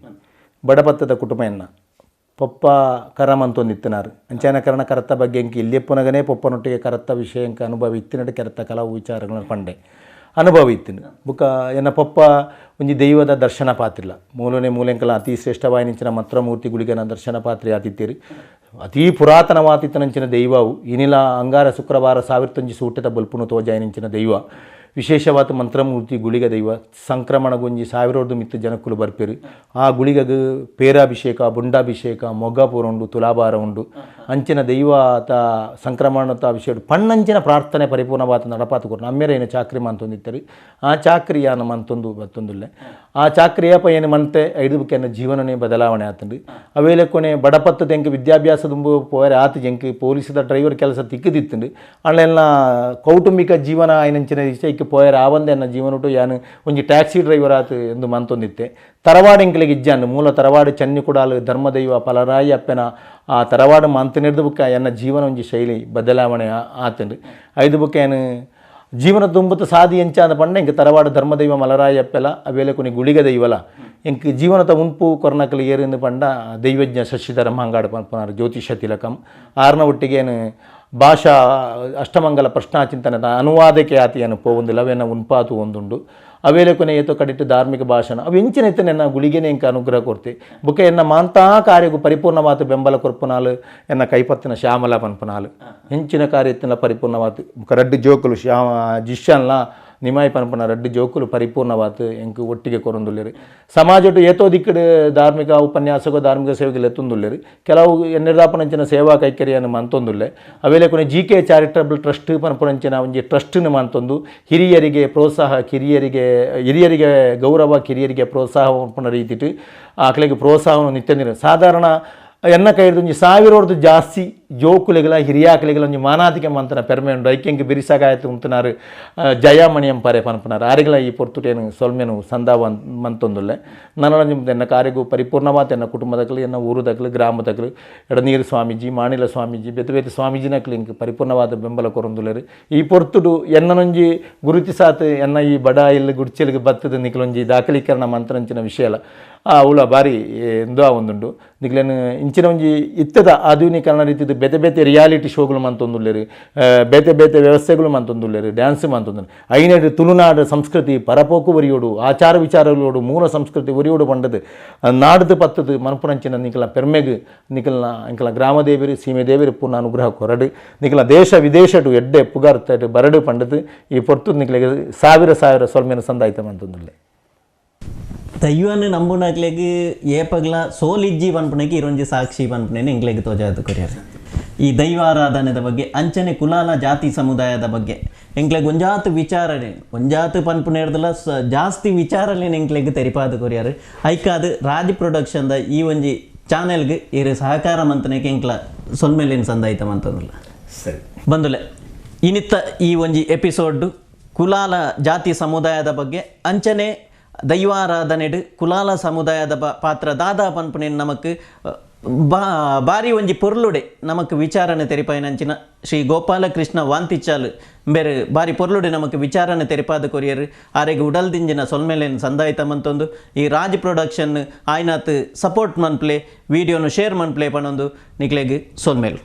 ಬಡಪತ್ತದ ಕುಟುಂಬ ಎನ್ನ ಪೊಪ್ಪ ಕರಮ ಅಂತೊಂದು ಇತ್ತನಾರು ಅಂಚಾನ ಕರಣ ಕರತ್ತ ಬಗ್ಗೆ ಎಂಕ ಇಲ್ಲೆಪ್ಪನಗನೇ ಪೊಪ್ಪನೊಟ್ಟಿಗೆ ಕರತ್ತ ವಿಷಯ ಎಂಕ ಅನುಭವ ಇತ್ತಿನಟ ಕೆರತ್ತ ಕೆಲವು ವಿಚಾರಗಳನ್ನ ಪಂಡೆ ಅನುಭವ ಇತ್ತಿನ ಬುಕ್ಕ ಎನ್ನ ಪೊಪ್ಪ ಒಂಜಿ ದೈವದ ದರ್ಶನ ಪಾತ್ರಿಲ್ಲ ಮೂಲನೆ ಮೂಲೆಂಕಲ ಅತಿ ಶ್ರೇಷ್ಠವಾಯಿನಿಂಚಿನ ಮಂತ್ರಮೂರ್ತಿ ಗುಳಿಗನ ದರ್ಶನ ಪಾತ್ರಿ ಆತಿತ್ತೀರಿ ಅತಿ ಪುರಾತನವಾತಿತ್ತನಂಚಿನ ದೈವವು ಇನಿಲ ಅಂಗಾರ ಶುಕ್ರವಾರ ಸಾವಿರತೊಂಜಿ ಸೂಟದ ಬಲ್ಪುನು ತೋಜಾಯಿನಿಂಚಿನ ದೈವ ವಿಶೇಷವಾದ ಮಂತ್ರಮೂರ್ತಿ ಗುಳಿಗ ದೈವ ಸಂಕ್ರಮಣ ಗುಂಜಿ ಸಾವಿರೋರ್ದು ಮಿತ್ತು ಜನಕ್ಕುಲು ಬರ್ಪೇರು ಆ ಗುಳಿಗಗ್ ಪೇರಾಭಿಷೇಕ ಬುಂಡಾಭಿಷೇಕ ಮೊಗ್ಗಪೂರ ಉಂಡು ತುಲಾಭಾರ ಉಂಡು ಅಂಚಿನ ದೈವ ಆತ ಸಂಕ್ರಮಣತ ಅಭಿಷೇಕ ಪಣ್ಣಂಚಿನ ಪ್ರಾರ್ಥನೆ ಪರಿಪೂರ್ಣವಾದ ನಡಪಾತು ಕೊರು ನಮ್ಮೆರೇನು ಚಾಕ್ರಿ ಮಂತೊಂದಿತ್ತರಿ ಆ ಚಾಕ್ರಿಯಾನ ಮಂತೊಂದು ಬತ್ತೊಂದುಲ್ಲೆ ಆ ಚಾಕ್ರಿಯಪ್ಪ ಏನು ಮಂತೆ ಐದು ಬುಕ್ಕೆನ ಜೀವನನೇ ಬದಲಾವಣೆ ಆತಂಡು ಅವೇಲೆ ಕೊನೆ ಬಡಪತ್ತು ತೆಂಕು ವಿದ್ಯಾಭ್ಯಾಸ ದುಂಬು ಪೋಯರೆ ಆತ ಜಂಕ್ ಪೊಲೀಸದ ಡ್ರೈವರ್ ಕೆಲಸ ತಿಕ್ಕದಿತ್ತಂಡು ಅಣ್ಣ ಕೌಟುಂಬಿಕ ಜೀವನ ಆಯ್ನಂಚಿನ ಇಷ್ಟಕ್ಕೆ ಪೋಯರೆ ಆವಂದೆ ಎನ್ನ ಜೀವನಟು ಯಾನು ಒಂಜಿ ಟ್ಯಾಕ್ಸಿ ಡ್ರೈವರ್ ಆತು ಎಂದು ಮಂತೊಂದಿತ್ತೆ ತರವಾಡು ಎಂಕ್ಲೆಗ್ ಇಜ್ಜಾನು ಮೂಲ ತರವಾಡು ಚನ್ನಿ ಕುಡಾಲು ಧರ್ಮದೈವ ಪಲರಾಯಿ ಅಪ್ಪೆನ ಆ ತರವಾಡು ಮಂತನಿರ್ದು ಬುಕ್ಕ ಎನ್ನ ಜೀವನ ಒಂಜಿ ಶೈಲಿ ಬದಲಾವಣೆ ಆತಂಡು ಐದು ಬುಕ್ಕ ಏನು ಜೀವನ ತುಂಬುತ್ತ ಸಾದಿ ಎಂಚ ಅಂದ ಪಂಡ ಎಂಕ್ ತರವಾಡು ಧರ್ಮದೈವ ಮಲರಾಯಿ ಅಪ್ಪೆಲ ಅವೇಲೆ ಕೊನಿ ಗುಳಿಗ ದೈವಲ ಎಂಕ್ ಜೀವನದ ಉಂಪು ಕೊರ್ನಕಲು ಏರಿಂದು ಪಂಡ ದೈವಜ್ಞ ಶಶಿಧರ ಮಾಂಗಾಡು ಪನ್ಪನಾರು ಜ್ಯೋತಿಷ ತಿಲಕಂ ಆರ್ನ ಒಟ್ಟಿಗೇನು ಭಾಷಾ ಅಷ್ಟಮಂಗಲ ಪ್ರಶ್ನಾಚಿಂತನ ಅನುವಾದಕ್ಕೆ ಆತಿಯನ್ನು ಪೋವೊಂದಿಲ್ಲ ಅವೇನ ಉನ್ಪಾತು ಒಂದುಂಡು ಅವೇಲೆ ಕೊನೆ ಏತೋ ಕಡಿಟ್ಟು ಧಾರ್ಮಿಕ ಭಾಷಣ ಅವು ಎಂಚಿನ ಇತ್ತನೆ ಎನ್ನ ಗುಳಿಗೆನೆ ಎಂಕ ಅನುಗ್ರಹ ಕೊರ್ತೆ ಬುಕ್ಕ ಎನ್ನ ಮಾಂತಾ ಕಾರ್ಯಗೂ ಪರಿಪೂರ್ಣವಾದ ಬೆಂಬಲ ಕೊರ್ಪುನಾಲು ಎನ್ನ ಕೈಪತ್ತಿನ ಶ್ಯಾಮಲ ಪನ್ಪುನಾಲು ಎಂಚಿನ ಕಾರ್ಯ ಇತ್ತಿನ ಪರಿಪೂರ್ಣವಾತು ಬುಕ್ಕ ರಡ್ಡು ಜೋಕುಲು ಶ್ಯಾಮ ಜಿಶ್ಯಾನ್ಲ ನಿಮಾಯಿ ಪನ್ಪುನ ರಡ್ಡು ಜೋಕುಲು ಪರಿಪೂರ್ಣವಾತು ಎಂಕ್ ಒಟ್ಟಿಗೆ ಕೊರೊಂದುಲ್ಲೆರ್ ಸಮಾಜಟು ಏತೋ ದಿಕ್ಕಡು ಧಾರ್ಮಿಕ ಉಪನ್ಯಾಸಕೋ ಧಾರ್ಮಿಕ ಸೇವೆಗಳು ಎತ್ತೊಂದುಲ್ಲೆರ್ ಕೆಲವು ಎನ್ನಿರ್ದಾಪನಂಚಿನ ಸೇವಾ ಕೈಕರ್ಯನು ಮಂತೊಂದುಲ್ಲೆ ಅವೇಲೆ ಕೊನೆ G K charitable trust ಪನ್ಪುನಂಚಿನ ಒಂಜಿ ಟ್ರಸ್ಟ್ನು ಮಂತೊಂದು ಹಿರಿಯರಿಗೆ ಪ್ರೋತ್ಸಾಹ ಹಿರಿಯರಿಗೆ ಗೌರವ ಕಿರಿಯರಿಗೆ ಪ್ರೋತ್ಸಾಹ ಪನ್ಪುನ ರೀತಿಟ್ ಆಕಲೆಗೆ ಪ್ರೋತ್ಸಾಹವನ್ನು ನಿತ್ಯ ಸಾಧಾರಣ ಎನ್ನ ಕೈರ್ದು ಒಂಜಿ ಸಾವಿರೋರ್ದು ಜಾಸ್ತಿ ಜೋಕುಲೆಗಳ ಹಿರಿಯಾಕಲೆಗಳ ಒಂಜಿ ಮಾನಾದಿಕೆ ಮಂತನ ಪೆರ್ಮೆ ಉಂಡು ಐಕೆಂಕ್ ಬಿರಿಸಾಗಾಯತು ಉಂತುನಾರು ಜಯಮಣಿಯಂ ಪರೆ ಪನ್ಪುನಾರು ಆರಿಗಳ ಈ ಪೊರ್ತುಟೇನು ಸೊಲ್ಮೆನು ಸಂದಾವ ಮಂತೊಂದುಲ್ಲೆ ನನೊಂಜಿ ಎನ್ನ ಕಾರ್ಯಗೂ ಪರಿಪೂರ್ಣವಾದ ಎನ್ನ ಕುಟುಂಬದಕ್ಲು ಎನ್ನ ಊರುದಕ್ಲು ಗ್ರಾಮದಕ್ಲು ಎಡನೀರು ಸ್ವಾಮೀಜಿ ಮಾಣಿಲ ಸ್ವಾಮೀಜಿ ಬೇತೆ ಬೇತೆ ಸ್ವಾಮೀಜಿನಕ್ಲು ಇಂಕ್ ಪರಿಪೂರ್ಣವಾದ ಬೆಂಬಲ ಕೊರೊಂದುಲ್ಲೆರ್ ಈ ಪೊರ್ತುಡು ಎನ್ನನೊಂಜಿ ಗುರುತಿಸಾತ್ ಎನ್ನ ಈ ಬಡ ಇಲ್ಲಿ ಗುಡ್ಚೆಲ್ಗೆ ಬತ್ತದ ನಿಕ್ಲೊಂಜಿ ದಾಖಲೀಕರಣ ಮಂತ್ರಂಚಿನ ವಿಷಯಲ ಆ ಉಳ ಬಾರಿ ಎಂದೋ ಒಂದುಂಡು ನಿಕ್ಲೇನು ಇಂಚಿನ ಒಂಜಿ ಇತ್ತದ ಆಧುನೀಕರಣ ರೀತಿದ ಬೇತೆ ಬೇತೆ ರಿಯಾಲಿಟಿ ಶೋಗಳು ಮಂತೊಂದುಲ್ಲೆರ್ ಬೇತೆ ಬೇತೆ ವ್ಯವಸ್ಥೆಗಳು ಮಂತೊಂದುಲ್ಲೆರ್ ಡ್ಯಾನ್ಸ್ ಮಂತೊಂದು ಐನೇಡು ತುಳುನಾಡು ಸಂಸ್ಕೃತಿ ಪರಪೋಕು ಒರಿಯೋಡು ಆಚಾರ ವಿಚಾರಗಳೋಡು ಮೂಲ ಸಂಸ್ಕೃತಿ ಒರಿಯೋಡು ಪಂಡದು ನಾಡ್ದು ಪತ್ತದು ಮನಪುರಂಚಿನ ನಿಕಲ ಪೆರ್ಮೆಗ್ ನಿಕಲ್ನ ಇಂಕಲ ಗ್ರಾಮದೇವಿರು ಸೀಮೆ ದೇವಿರು ಪೂರ್ಣ ಅನುಗ್ರಹ ಕೊರಡು ನಿಕಲ ದೇಶ ವಿದೇಶಡು ಎಡ್ಡೆ ಪುಗಾರ್ತಡು ಬರಡು ಪಂಡದು ಈ ಪೊರ್ತು ನಿಕಲಿಗೆ ಸಾವಿರ ಸಾವಿರ ಸೊಲ್ಮೆನ ಸಂದಾಯ್ತ ಮಂತೊಂದುಲ್ಲೆ ದೈವನ ನಂಬುನಕ್ಲೆಗ್ ಏಪಗ್ಲ ಸೋಲಿಜ್ಜಿ ಪನ್ಪುನಕ್ಕೆ ಇರೊಂಜಿ ಸಾಕ್ಷಿ ಪನ್ಪುನೇನೆ ಎಂಕ್ಲೆಗ್ ತೋಜಾದ ಕೊರಿಯರ್ ಈ ದೈವಾರಾಧನೆದ ಬಗ್ಗೆ ಅಂಚನೆ ಕುಲಾಲ ಜಾತಿ ಸಮುದಾಯದ ಬಗ್ಗೆ ಎಂಕ್ಲೆಗ್ ಒಂಜಾತು ವಿಚಾರನೆ ಒಂಜಾತು ಪನ್ಪುನೇರ್ದಲ ಜಾಸ್ತಿ ವಿಚಾರಲೇನು ಎಂಕ್ಲೆಗ್ ತೆರಿಪಾದ ಕೊರಿಯರ್ ಐಕಾದ್ ರಾಜ್ ಪ್ರೊಡಕ್ಷನ್ದ ಈ ಒಂಜಿ ಚಾನೆಲ್ಗ್ ಇರು ಸಹಕಾರ ಮಂತನೆಗೆ ಎಂಕ್ಲ ಸೊಲ್ಮೆಲೇನು ಸಂದಾಯ್ತ ಮಂತಂದಿಲ್ಲ ಸರಿ ಬಂದುಲೆ ಇನಿತ್ತ ಈ ಒಂಜಿ ಎಪಿಸೋಡ್ ಕುಲಾಲ ಜಾತಿ ಸಮುದಾಯದ ಬಗ್ಗೆ ಅಂಚನೆ ದೈವಾರಾಧನೆಡು ಕುಲಾಲ ಸಮುದಾಯದ ಪಾತ್ರ ದಾದಾ ಪನ್ಪುನೇನು ನಮಕ್ ಬಾರಿ ಒಂಜಿ ಪೊರ್ಲುಡೆ ನಮಕ್ ವಿಚಾರಣೆ ತೆರಿಪಾಯಿನಂಚಿನ ಶ್ರೀ ಗೋಪಾಲಕೃಷ್ಣ ವಾಂತಿಚಾಲ್ ಬೇರೆ ಬಾರಿ ಪೊರ್ಲುಡೆ ನಮಕ್ ವಿಚಾರಣೆ ತೆರಿಪಾದ ಕೊರಿಯರ್ ಆರೆಗ್ ಉಡಲ್ದಿಂಜಿನ ಸೊಲ್ಮೆಲೇನು ಸಂದಾಯ್ತ ಮಂತೊಂದು ಈ ರಾಜ್ ಪ್ರೊಡಕ್ಷನ್ ಆಯ್ನಾತ್ ಸಪೋರ್ಟ್ ಮನ್ಪ್ಲೆ ವಿಡಿಯೋನು ಶೇರ್ ಮನ್ಪ್ಲೆ ಪನೊಂದು ನಿಕ್ಲೆಗ್ ಸೊಲ್ಮೇಲು.